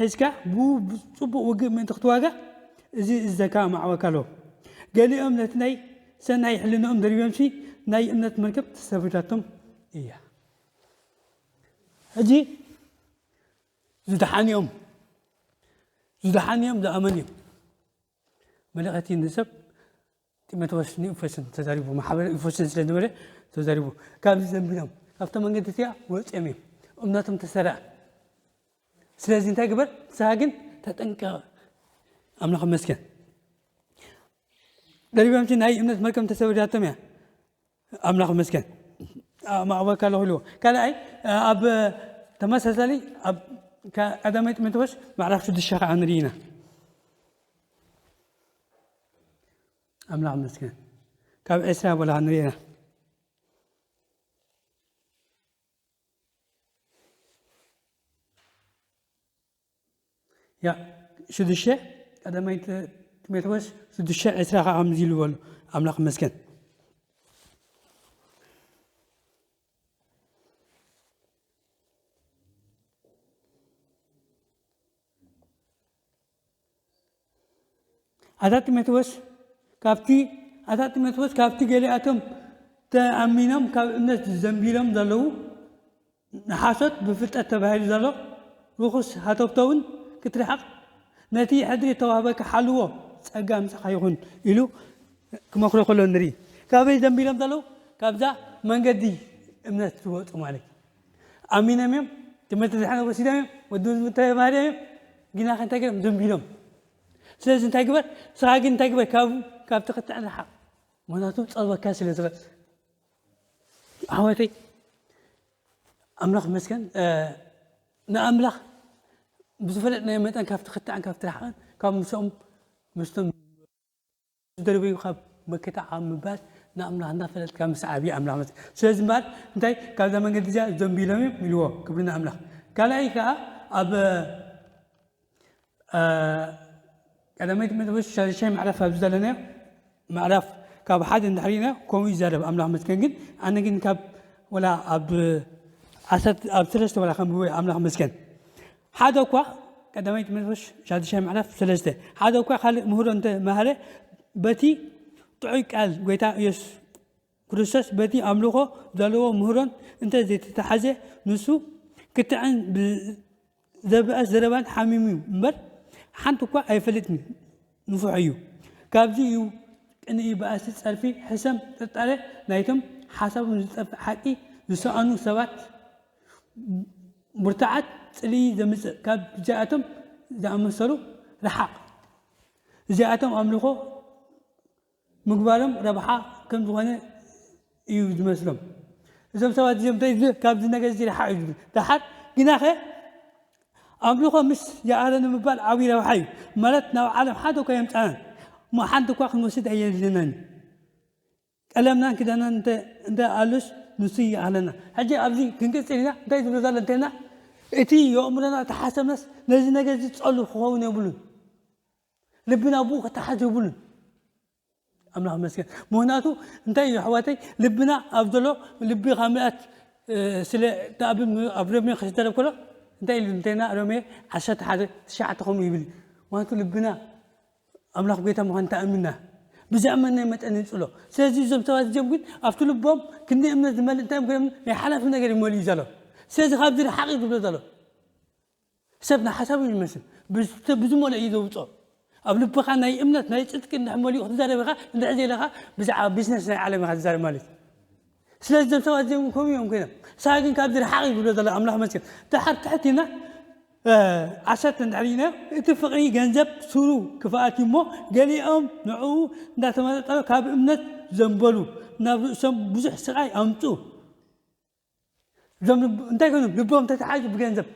ሒዝካ ብኡ ጽቡቕ ውግእ ምእንቲ ክትዋጋእ እዚ እዘካ ማዕወካ ኣሎ። ገሊኦም ነቲ ናይ ሰናይ ሕልንኦም ደሪቦምሲ ናይ እምነት መርከብ ተሰቢራቶም እያ። ሕጂ ዝደሓኑ እዮም፣ ዝደሓኑ እዮም፣ ዝኣመኑ እዮም። መልእኸቲ ንሰብ ጢሞቴዎስ ንኢፌሶን ተዛሪቡ፣ ማሕበር ኢፌሶን ስለ ዝበለ ተዛሪቡ። ካብዚ ዘንቢሎም ካብቶም መንገዲ እቲኣ ወፂኦም እዮም፣ እምነቶም ተሰረዐ። ስለዚ እንታይ ግበር? ንስኻ ግን ተጠንቀቕ። ኣምላኽ ይመስገን። ደሪቦምሲ ናይ እምነት መርከብ ተሰቢራቶም እያ። ኣምላኽ ይመስገን። ማዕበል ካለ ክብልዎ ካልኣይ ኣብ ተመሳሳሊ ኣብ ቀዳማይ ጢሞቴዎስ ምዕራፍ ሽዱሽተ ከዓ ንርኢ ኢና። ኣምላኽ ይመስገን። ካብ ዕስራ በላ ንርኢ ኢና። ያ ሽዱሽተ ቀዳማይ ጢሞቴዎስ ሽዱሽተ ዕስራ ከዓ ከምዚ ኢሉ በሉ። ኣምላኽ ይመስገን። ኣታ ጢሞቴዎስ ካብቲ ኣታ ጢሞቴዎስ ካብቲ ገሊኣቶም ተኣሚኖም ካብ እምነት ዘንቢሎም ዘለዉ ንሓሶት ብፍልጠት ተባሂሉ ዘሎ ርኹስ ሃተፍተውን ክትርሕቕ ነቲ ሕድሪ እተዋህበካ ሓልዎ ጸጋ ምሳኻ ይኹን ኢሉ ክመኽሮ ከሎ ንርኢ። ካበይ ዘንቢሎም ዘለዉ? ካብዛ መንገዲ እምነት ዝወፁ ማለት እዩ። ኣሚኖም እዮም፣ ትምህርቲ ድሕነት ወሲዶም እዮም፣ ወዲ ተማሂሮም እዮም፣ ግና እንታይ ገይሮም ዘንቢሎም። ስለዚ እንታይ ግበር? ንስኻ ግን እንታይ ግበር? ካብ ካብቲ ክትዕ ንርሓቕ። ምክንያቱ ጸበካ ስለ ዝኽእል ኣሕዋተይ ኣምላኽ መስገን ንኣምላኽ ብዝፈለጥናዮ መጠን ካብቲ ክትዕን ካብቲ ርሓቕን ካብ ምስኦም ምስቶም ዝደርበዩ ካብ መከታ ካብ ምባል ንኣምላኽ እንዳፈለጥካ ምስ ዓብዪ ኣምላኽ መስገን። ስለዚ እምበኣር እንታይ ካብዛ መንገዲ እዚኣ ዘንቢሎም እዮም ኢልዎ። ክብሪ ንኣምላኽ። ካልኣይ ከዓ ኣብ ቀዳማይ ጢሞቴዎስ ሻድሻይ ምዕራፍ ኣብዚ ዘለናዮ ምዕራፍ ካብ ሓደ እንድሕር ኢና ከምኡ ይዛረብ ኣምላኽ መስገን። ግን ኣነ ግን ካብ ወላ ኣብ ዓሰርተ ኣብ ሰለስተ ወላ ከንብቦ ኣምላኽ መስገን። ሓደ እኳ ቀዳማይ ጢሞቴዎስ ሻድሻይ ምዕራፍ ሰለስተ ሓደ እኳ ካልእ ምህሮ እንተመሃረ በቲ ጥዑይ ቃል ጎይታ ኢየሱስ ክርስቶስ በቲ ኣምልኾ ዘለዎ ምህሮን እንተ ዘይተተሓዘ ንሱ ክትዕን ዘብኣስ ዘረባን ሓሚሙ እዩ እምበር ሓንቲ እኳ ኣይፈልጥን እዩ። ንፉሕ እዩ። ካብዚ እዩ ቅንኢ፣ ባእሲ፣ ጸርፊ፣ ሕሰም፣ ጥርጣረ ናይቶም ሓሳቦም ዝጠፍእ ሓቂ ዝሰኣኑ ሰባት ብርቱዓት ጽልኢ ዘምጽእ። ካብ እዚኣቶም ዝኣመሰሉ ርሓቕ። እዚኣቶም ኣምልኾ ምግባሮም ረብሓ ከም ዝኾነ እዩ ዝመስሎም። እዞም ሰባት እዚኦም እንታይ ዝብል ካብዚ ነገር እዚ ረሓቕ እዩ ዝብል። ደሓር ግናኸ ኣምልኾ ምስ ይኣረኒ ምባል ዓብዪ ረብሓ እዩ። ማለት ናብ ዓለም ሓደ እኳ የምፃና እሞ ሓንቲ እኳ ክንወስድ ኣየድልናን። ቀለምናን ክዳናን እንተ ኣሉስ ንሱ ይኣለና። ሕጂ ኣብዚ ክንቅፅል ኢና። እንታይ ዝብሎ ዘሎ እንተና እቲ የእምሮና ተሓሰብናስ ነዚ ነገር ዝፀሉ ክኸውን የብሉን። ልብና ብኡ ክተሓዝ የብሉን። ኣምላኽ መስገን። ምክንያቱ እንታይ እዩ ኣሕዋተይ፣ ልብና ኣብ ዘሎ ልቢ ካብ ምልኣት ስለ ኣብ ሮሜ ክዝረብ ከሎ እንታይ ኢሉ እንተና ሮሜ ዓሰርተ ሓደ ትሽዓተ ከምኡ ይብል። ምክንያቱ ልብና ኣምላኽ ጎይታ ምዃን ተኣሚንና ብዘኣመንናዮ መጠን ንጽሎ። ስለዚ እዞም ሰባት እዚኦም ግን ኣብቲ ልቦም ክንዲ እምነት ዝመልእ እንታይ እዮም? ናይ ሓላፊ ነገር ይመልኡ ዘሎ። ስለዚ ካብዚ ርሓቕ እዩ ዝብሎ ዘሎ። ሰብ ንሓሳቡ ይመስል ብዝመልኦ እዩ ዘውፅኦ። ኣብ ልብኻ ናይ እምነት ናይ ፅድቂ እንድሕ መሊኡ ክትዛረብ ኢኻ እንድሕ ዘይለኻ ብዛዕባ ቢዝነስ ናይ ዓለም ኢኻ ትዛረብ ማለት እዩ። ስለዚ እዞም ሰባት እዚኦም ከምኡ እዮም ኮይኖም። ንስኻ ግን ካብዚ ርሓቕ እዩ ዝብሎ ዘሎ ኣምላኽ መስገን። ድሓር ትሕት ኢልና ዓሰርተ እንድሕር ኢና እቲ ፍቕሪ ገንዘብ ስሩ ክፍኣት እዩ እሞ ገሊኦም ንዕኡ እንዳተመጣጠሩ ካብ እምነት ዘንበሉ ናብ ርእሶም ብዙሕ ስቓይ ኣምፁ። እዞም እንታይ ኮይኖም ልቦም ተተሓዙ ብገንዘብ።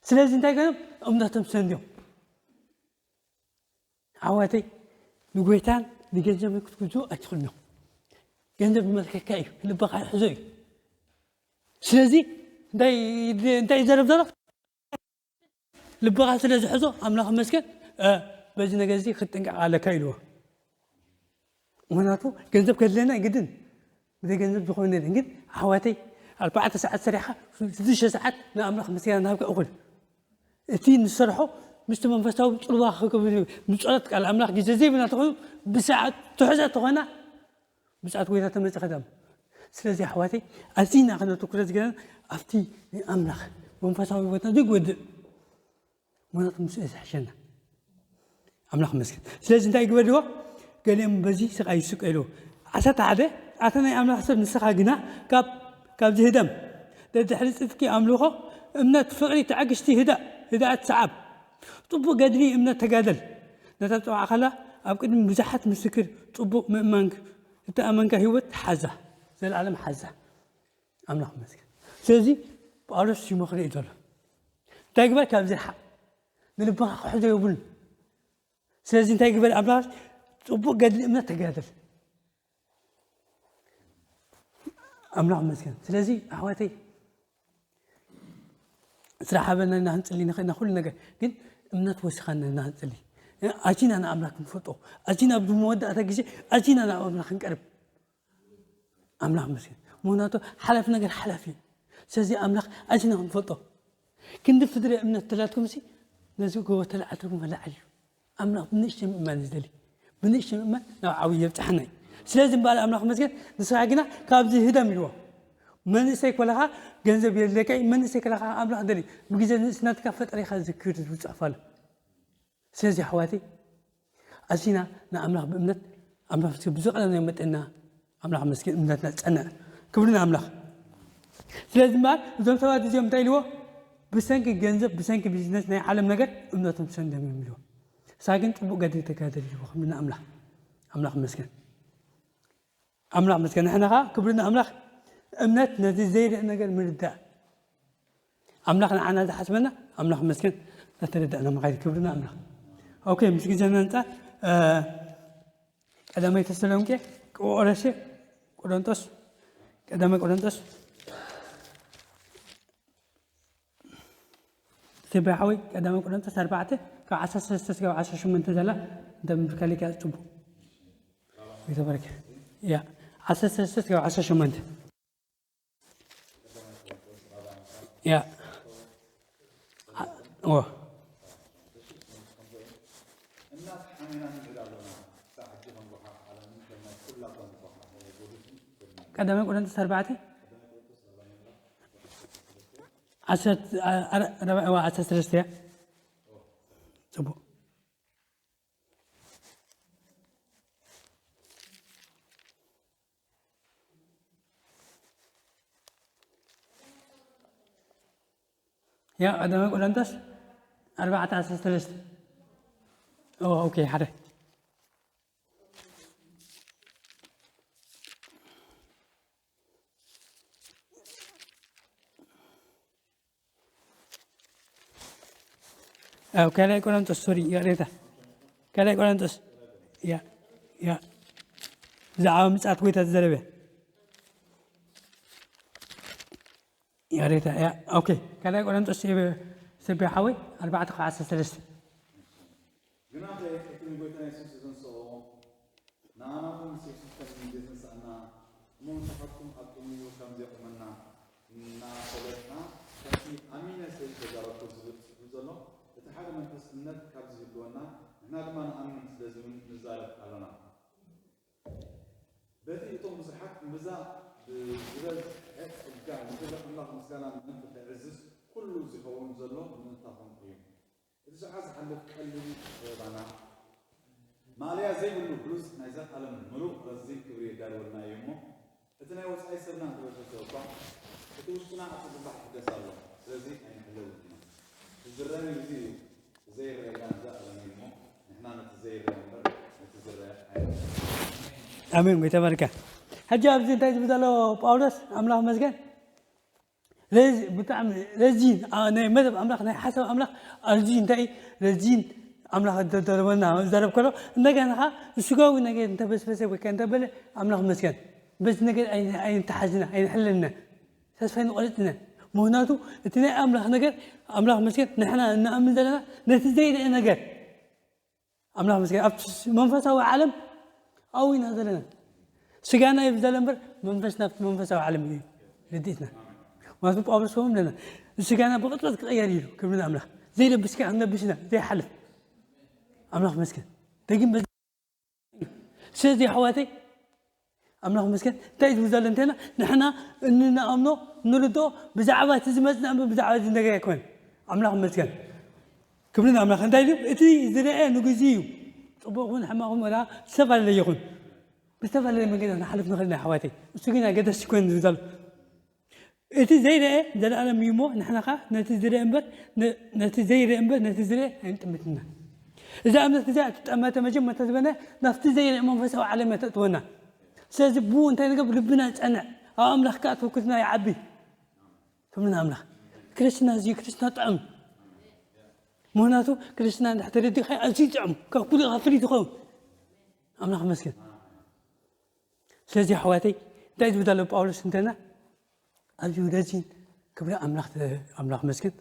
ስለዚ እንታይ ኮይኖም እምነቶም ሰንድዮም። ዓዋተይ ንጎይታን ንገንዘብን ክትግዝኡ ኣይትኽእሉን ኢኹም። ገንዘብ ይመልከካ እዩ፣ ልብኻ ይሕዞ እዩ። ስለዚ እንታይ እንታይ ይዘረብ ዘሎ? ልብኻ ስለ ዝሕዞ ኣምላኽ መስገን በዚ ነገር እዚ ክትጥንቀቕ ኣለካ ኢልዎ። ምክንያቱ ገንዘብ ከድለና ግድን ብዘይ ገንዘብ ዝኾነ የለን። ግን ኣሕዋተይ ኣርባዕተ ሰዓት ሰሪሕኻ ሽዱሽተ ሰዓት ንኣምላኽ ምስጋና ናብካ እኹል እቲ ንሰርሖ ምስቲ መንፈሳዊ ፅልዋ ክከብር ንፀሎት ቃል ኣምላኽ ግዜ ዘይብና ተኾይኑ ብሰዓት ትሕዘ ተኾይና ብሰዓት ጎይታ ተመፅእ ከዳም። ስለዚ ኣሕዋተይ ኣዚና ክነተኩረ ዝገና ኣብቲ ናይ ኣምላኽ መንፈሳዊ ህይወትና ዘይጎድእ ምክንያቱ ምስኡ ዝሕሸና ኣምላኽ መስገን። ስለዚ እንታይ ግበርዎ? ገሊኦም በዚ ስቃይ ይስቀ ኢሉ ዓሰርተ ሓደ ኣታ ናይ ኣምላኽ ሰብ ንስኻ ግና ካብ ካብዚ ህደም ደድሕሪ ጽድቂ ኣምልኾ እምነት ፍቕሪ ትዕግስቲ ህዳእ ህዳኣት ሰዓብ ጽቡቕ ገድሊ እምነት ተጋደል ነታ ጽዋዕኻላ ኣብ ቅድሚ ብዙሓት ምስክር ጽቡቕ ምእማን እተኣመንካ ህይወት ሓዛ ዘለዓለም ሓዛ ኣምላኽ መስገን። ስለዚ ጳውሎስ ይመኽር እዩ ዘሎ እንታይ ግበር ካብዚ ሓ ንልብኻ ክሕዞ የብሉን። ስለዚ እንታይ ግበር ኣምላኽ ጽቡቕ ገድሊ እምነት ተጋደል። ኣምላኽ መስገን። ስለዚ ኣሕዋተይ ስራሕ ሃበና ኢና ክንጽሊ ንኽእልና ኩሉ ነገር ግን እምነት ወሲኻና ኢና ክንጽሊ ኣዚና ንኣምላኽ ክንፈልጦ ኣዚና ኣብዚ መወዳእታ ግዜ ኣዚና ናብ ኣምላኽ ክንቀርብ ኣምላኽ መስገን ምክንያቱ ሓላፊ ነገር ሓላፊ እዩ ስለዚ ኣምላኽ ኣዚና ክንፈልጦ ክንዲ ፍድሪ እምነት ተላትኩም ሲ ነዚ ጎቦ ተላዓልኩም መላዓል እዩ ኣምላኽ ብንእሽተ ምእማን ዝደሊ ብንእሽተ ምእማን ናብ ዓብዪ የብፅሓና እዩ ስለዚ እምበኣል ኣምላኽ መስገን ንስኻ ግና ካብዚ ህደም ኢልዎ መንእሰይ ኮለኻ ገንዘብ የድለካ እዩ መንእሰይ ኮለኻ ኣምላኽ ደሊ ብግዜ ንእስነትካ ፈጠሪኻ ዝክር ዝብፅሕፋሉ ስለዚ ኣሕዋተይ ኣዚና ንኣምላኽ ብእምነት ኣምላኽ ብዝቐለና መጠና ኣምላኽ መስኪን እምነትና ዝፀንዕ ክብሪ ንኣምላኽ ስለዚ እምበኣር እዞም ሰባት እዚኦም እንታይ ኢልዎ ብሰንኪ ገንዘብ ብሰንኪ ቢዝነስ ናይ ዓለም ነገር እምነቶም ሰንደም እዮም ኢልዎ እሳ ግን ፅቡቅ ገድሊ ተጋደል ኢልዎ ክብሪ ንኣምላኽ ኣምላኽ መስገን ኣምላኽ መስገን ንሕና ከዓ ክብሪ ንኣምላኽ እምነት ነዚ ዘይርእ ነገር ምርዳእ ኣምላኽ ንዓና ዝሓስበና ኣምላኽ መስገን እናተረዳእና መኻይድ ክብሪ ንኣምላኽ ኦኬ ምስ ግዜና ኣንፃር ቀዳማይ ተሰሎንቄ ቆረሴ ቆሮንጦስ ቀዳማይ ቆሮንጦስ ተባይ ሓወይ ቀዳማይ ቆሮንጦስ ኣርባዕተ ካብ ዓሰርተ ሰለስተ ስጋብ ዓሰርተ ሸሞንተ ዘላ እንተ ምብካሊካ ጽቡቅ ይተበረከ ያ ዓሰርተ ሰለስተ ስጋብ ዓሰርተ ሸሞንተ ያ ኦ ቀዳማይ ቆሮንቶስ ኣርባዕተ ዓሰርተ ሰለስተ እያ ፅቡቅ ያ ቀዳማይ ቆሮንቶስ ኣርባዕተ ዓሰርተ ሰለስተ ኦኬ ሓደ ኣብ ካልኣይ ቆሮንቶስ፣ ሶሪ፣ ይቕሬታ። ካልኣይ ቆሮንቶስ፣ ያ፣ ያ። ብዛዕባ ምጽኣት ጎይታ ዝዘረበ። ይቕሬታ፣ ያ፣ ኦኬ። ካልኣይ ቆሮንቶስ፣ ሰብ፣ ሰብ ሓወይ፣ ኣርባዕተ ካብ ዓሰርተ ሰለስተ። ግናኸ እቲ ንጎይታና የሱስ ዘንስኦ፣ ንኣና እውን ምስ የሱስ ከም ዘተንስኣና፣ እሞ ንስኻትኩም ኣብ ቅድሚኡ ከም ዜቑመና እናፈለጥና፣ ከምቲ ኣሚነ ስለ ዝተዛረብኩ ዝብል ጽሑፍ ዘሎ፣ እቲ ሓደ መንፈስ እምነት ካብ ዝህልወና፣ ንሕና ድማ ንኣምን፣ ስለዚ እውን ንዛረብ ኣሎና። በቲ እቶም ብዙሓት እምብዛ ብዝበዝሐ ጸጋ ንክብሪ ኣምላኽ ምስጋና ምእንቲ ከዕዝዝ ኩሉ ዝኸውን ዘሎ ምእንታኹም እዩ። እቲ ሽዓ ዝሓልፍ ቀሊል ዘረባና ማእለያ ዘይብሉ ብሉጽ ናይ ዘልኣለም ምሉእ ረዚን ክብሪ የዳልወልና እዩ እሞ፣ እቲ ናይ ወጻኢ ሰብና እንተበገሰ እኳ፣ እቲ ውሽጥና እቲ ጽባሕ ይሕደስ ኣሎ። ስለዚ ኣይንሕለውን ኢና። እቲ ዝረአ እዚ እዩ። እቲ ዘይረአ ግና ንዘለኣለም እዩ እሞ፣ ንሕና ነቲ ዘይረአ እምበር ነቲ ዝረአ ኣይንመስልን። ኣሜን። ጎይታ ይባርካ። ሕጂ ኣብዚ እንታይ ዝብል ዘሎ ጳውሎስ? ኣምላኽ ይመስገን። ረዚ-፣ ብጣዕሚ ረዚን፣ ኣ-፣ ናይ መደብ ኣምላኽ፣ ናይ ሓሳብ ኣምላኽ ኣዝዩ እንታይ እዩ? ረዚን ኣምላኽ እንተደረበና ዝዛረብ ከሎ፣ እንደገና ኸዓ ስጋዊ ነገር እንተበስበሰ ወይ ከ እንተበለ፣ ኣምላኽ ይመስገን። በዚ ነገር ኣይ-፣ ኣይንተሓዝና፣ ኣይንሕለልና። ተስፋ ኣይንቆርጽ ኢና። ምኽንያቱ እቲ ናይ ኣምላኽ ነገር፣ ኣምላኽ ይመስገን፣ ንሕና እንኣምን ዘለና ነቲ ዘይረአ ነገር፣ ኣምላኽ ይመስገን፣ ኣብቲ መንፈሳዊ ዓለም ኣብኡ ኢና ዘለና። ስጋና እዩ ዝዛለ እምበር፣ መንፈስና ኣብቲ መንፈሳዊ ዓለም እዩ ርድኢትና። ምኽንያቱ ጳውሎስ ከምኡ ኣለና፣ ስጋና ብቕጽበት ክቕየር እዩ ኢሉ። ክብሪ ንኣምላኽ። ዘይለብስ ከኣ ክንለብስ ኢና፣ ዘይሓልፍ። ኣምላኽ ይመስገን። ደጊም በዚ ስለዚ ኣሕዋተይ፣ ኣምላኽ ይመስገን፣ እንታይ ዝብል ዘሎ እንተና፣ ንሕና እንኣምኖ፣ ንርድኦ፣ ብዛዕባ እቲ ዝመጽእ እምበር ብዛዕባ እዚ ነገር ኣይኮነን። ኣምላኽ ይመስገን። ክብሪ ንኣምላኽ። እንታይ ኢሉ? እቲ ዝረአ ንግዚኡ እዩ። ጽቡቕ ይኹን ሕማቕ ይኹን፣ ወላ ዝተፈላለየ ይኹን፣ ብዝተፈላለየ መንገዲ ክንሓልፍ ንኽእል ኢና ኣሕዋተይ። እሱ ግን ኣገዳሲ ኣይኮነን ዝብል ዘሎ። እቲ ዘይረአ ዘለኣለም እዩ እሞ፣ ንሕና ኸኣ ነቲ ዝረአ እምበር፣ ነ-፣ ነቲ ዘይረአ እምበር፣ ነቲ ዝረአ ኣይንጥምትና። እዛ እምነት እዚኣ እትጠመተ መጀመርታ ዝበነ ናብቲ ዘይረአ መንፈሳዊ ዓለም እያ ተእትወና። ስለዚ ብኡ እንታይ ንገብር? ልብና ይጸንዕ፣ ኣብ ኣምላኽ ከኣ ትውክልና ይዓቢ። ክብሪ ንኣምላኽ። ክርስትና እዚ እዩ፣ ክርስትና ጥዑም። ምኽንያቱ ክርስትና እንድሕር ተረዲእካ ኣዝዩ ጥዑም፣ ካብ ኩሉ ኸዓ ፍልይ ትኸውን። ኣምላኽ ይመስገን። ስለዚ ኣሕዋተይ፣ እንታይ ዝብል ዘሎ ጳውሎስ እንተና፣ ኣዝዩ ረዚን ክብሪ ኣምላኽ ተ-፣ ኣምላኽ መስገን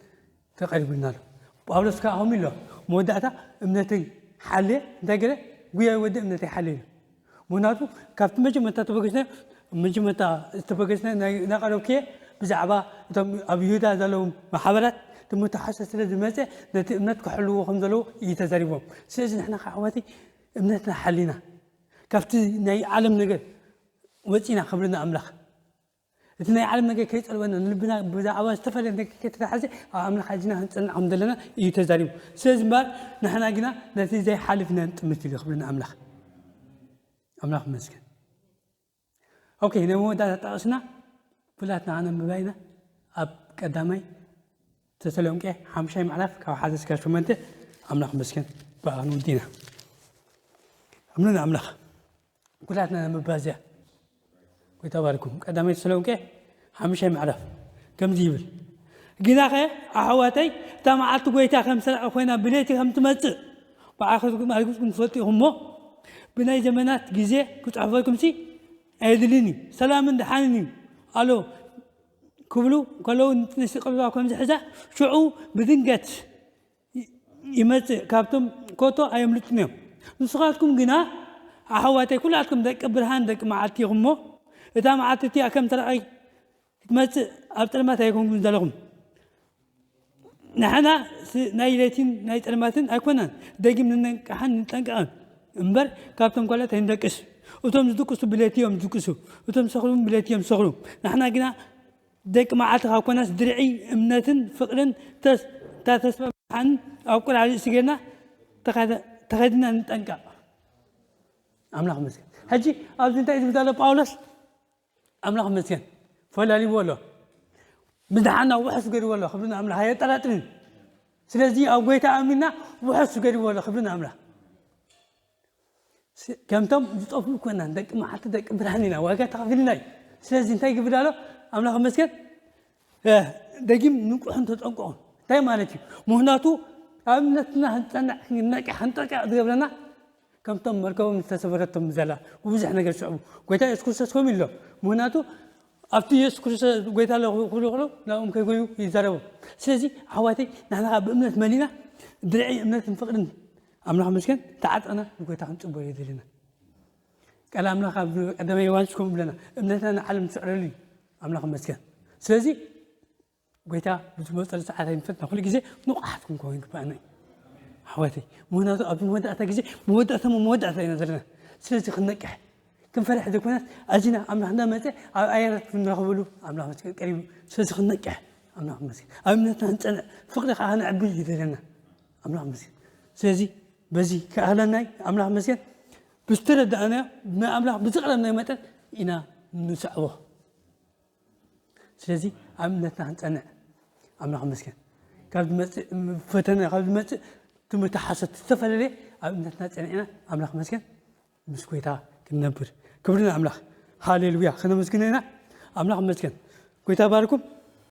ተቐሪቡልና ኣሎ። ጳውሎስ ከኣ ከምኡ ኢሉ፣ መወዳእታ እምነተይ ሓልየ፣ እንታይ ገለ? ጉያ ይወድእ እምነተይ ሓልየ ኢሉ። ምኽንያቱ ካብቲ መጀመርታ ተበገስና፣ መጀመርታ ዝተበገስና ናይ፣ እናቐረብኩየ ብዛዕባ እቶም ኣብ ይሁዳ ዘለዉ ማሕበራት ትምህርቲ ሓሶት ስለ ዝመጸ ነቲ እምነት ክሕልዎ ከም ዘለዉ እዩ ተዛሪቦም። ስለዚ ንሕና ከኣ ኣሕዋተይ እምነትና ሓሊና ካብቲ ናይ ዓለም ነገር ወጺና ክብሪ ንኣምላኽ። እቲ ናይ ዓለም ነገር ከይጸልወና፣ ንልብና ብዛዕባ ዝተፈላለየ ነገር ከይተታሓዘ ኣብ ኣምላኽ ኣዚና ክንጸንዕ ከም ዘለና እዩ ተዛሪቡ። ስለዚ እምበኣር ንሕና ግና ነቲ ዘይሓልፍ ኢና ንጥምት ኢሉ ክብሪ ንኣምላኽ። ኣምላኽ ይመስገን። ኦኬ፣ ናይ መወዳእታ ጠቕስና ኩላትና ከነንብባ ኢና። ኣብ ቀዳማይ ተሰሎንቄ ሓሙሻይ ምዕራፍ ካብ ሓደ እስካብ ሸሞንተ። ኣምላኽ ይመስገን። ብኣኑ ዲና። ኣምኑን ኣምላኽ። ኩላትና ነንብባ እዚኣ። ጎይታ ባርኩም። ቀዳማይ ተሰሎንቄ ሓሙሻይ ምዕራፍ ከምዚ ይብል፣ ግናኸ ኣሕዋተይ፣ እታ መዓልቲ ጎይታ ከም ሰራቒ ኮይና ብለይቲ ከም ትመጽእ ብዓኸትኩም ኣርግጽኩም ትፈልጡ ኢኹም እሞ፣ ብናይ ዘመናት ግዜ ክጽሕፈልኩምሲ ኣየድልን እዩ። ሰላምን ደሓንን እዩ ኣሎ ክብሉ ከለዉ ንጥንሲ ቅልዋ ከም ዝሕዛ፣ ሽዑ ብድንገት ይ-፣ ይመጽእ፣ ካብቶም ኮቶ ኣየምልጡን እዮም። ንስኻትኩም ግና ኣሕዋተይ፣ ኩላትኩም ደቂ ብርሃን ደቂ መዓልቲ ኢኹም እሞ፣ እታ መዓልቲ እቲኣ ከም ሰራቒ ክትመጽእ ኣብ ጸልማት ኣይኮንኩምን ዘለኹም። ንሕና ስ-፣ ናይ ለይትን ናይ ጸልማትን ኣይኮናን፣ ደጊም ንነቅሕን ንጠንቀቕን እምበር፣ ካብቶም ካልኦት ኣይንደቅስ። እቶም ዝድቅሱ ብለይቲ እዮም ዝድቅሱ፣ እቶም ዝሰኽሩ እውን ብለይቲ እዮም ዝሰኽሩ። ንሕና ግና ደቂ መዓልቲ ካብ ኮናስ፣ ድርዒ እምነትን ፍቕርን ተስ-፣ እታ ተስፋ ብርሃንን ኣብ ቁልዓ ርእሲ ጌርና ተኸደ-፣ ተኸዲና ንጠንቀቕ። ኣምላኽ ይመስገን። ሕጂ ኣብዚ እንታይ ዝብል ዘሎ ጳውሎስ? ኣምላኽ ይመስገን። ፈላሊዎ ኣሎ። ምድሓና ውሑስ ገይርዎ ኣሎ። ክብሪ ንኣምላኽ። ኣየጠራጥርን። ስለዚ ኣብ ጎይታ ኣሚንና ውሑስ ገይርዎ ኣሎ። ክብሪ ንኣምላኽ። ስ-፣ ከምቶም ዝጠፍኡ ኮይና፣ ደቂ መዓልቲ፣ ደቂ ብርሃን ኢና። ዋጋ ተኸፊልና እዩ። ስለዚ እንታይ ይግብር ኣሎ? ኣምላኽ ይመስገን። እ፣ ደጊም ንቁሕን ተጠንቀቑን። እንታይ ማለት እዩ? ምኽንያቱ ኣብ እምነትና ክንጸንዕ፣ ክንነቅሕ፣ ክንጠቅዕ ዝገብረና ከምቶም መርከቦም ዝተሰበረቶም ዘላ ብብዙሕ ነገር ዝስዕቡ። ጎይታ የሱስ ክርስቶስ ከምኡ ኢሉ ኣሎ። ምኽንያቱ ኣብቲ የሱስ ክርስቶስ ጎይታ ኣሎ ክብሉ ከለዉ ናብኦም ከይጎዩ ይዛረቡ። ስለዚ ኣሕዋተይ ንሕና ከኣ ብእምነት መሊእና ድርዒ እምነትን ፍቕርን ኣምላኽ መስገን ተዓጠቕና ንጎይታ ክንጽበዮ የድልየና። ቃል ኣምላኽ ኣብ ቀዳማይ ዮሃንስ ከምኡ ይብለና፣ እምነትና ንዓለም ትስዕረሉ እዩ። ኣምላኽ መስገን። ስለዚ ጎይታ ብዝመጸሉ ሰዓት ኣይንፈትና፣ ኩሉ ግዜ ንቑሓት ክንከውን ይግባኣና እዩ ኣሕዋተይ። ምኽንያቱ ኣብ መወዳእታ ግዜ መወዳእታ መወዳእታ ኢና ዘለና። ስለዚ ክንነቅሕ ክንፈርሕ ዘይኮነስ ኣዚና ኣምላኽ እንዳመጸ ኣብ ኣየራት ክንረኽበሉ ኣምላኽ መስገን ቀሪቡ። ስለዚ ክንነቅሕ ኣምላኽ መስገን ኣብ እምነትና ክንጸንዕ ፍቕሪ ከዓ ክነዕቢ እዩ ዘለና ኣምላኽ መስገን። ስለዚ በዚ ክኣህለና እዩ ኣምላኽ መስገን። ብዝተረዳእናዮ ንኣምላኽ ብዝቕረብናዮ መጠን ኢና ንስዕቦ። ስለዚ ኣብ እምነትና ክንጸንዕ ኣምላኽ መስገን። ካብ ዝመጽእ ፈተና፣ ካብ ዝመጽእ ትምህርቲ ሓሶት ዝተፈላለየ ኣብ እምነትና ጸኒዕና ኣምላኽ መስገን ምስ ጎይታ ክንነብር። ክብሪ ንኣምላኽ። ሃሌሉያ። ከነመስግኖ ኢና። ኣምላኽ መስገን። ጎይታ ባርኩም።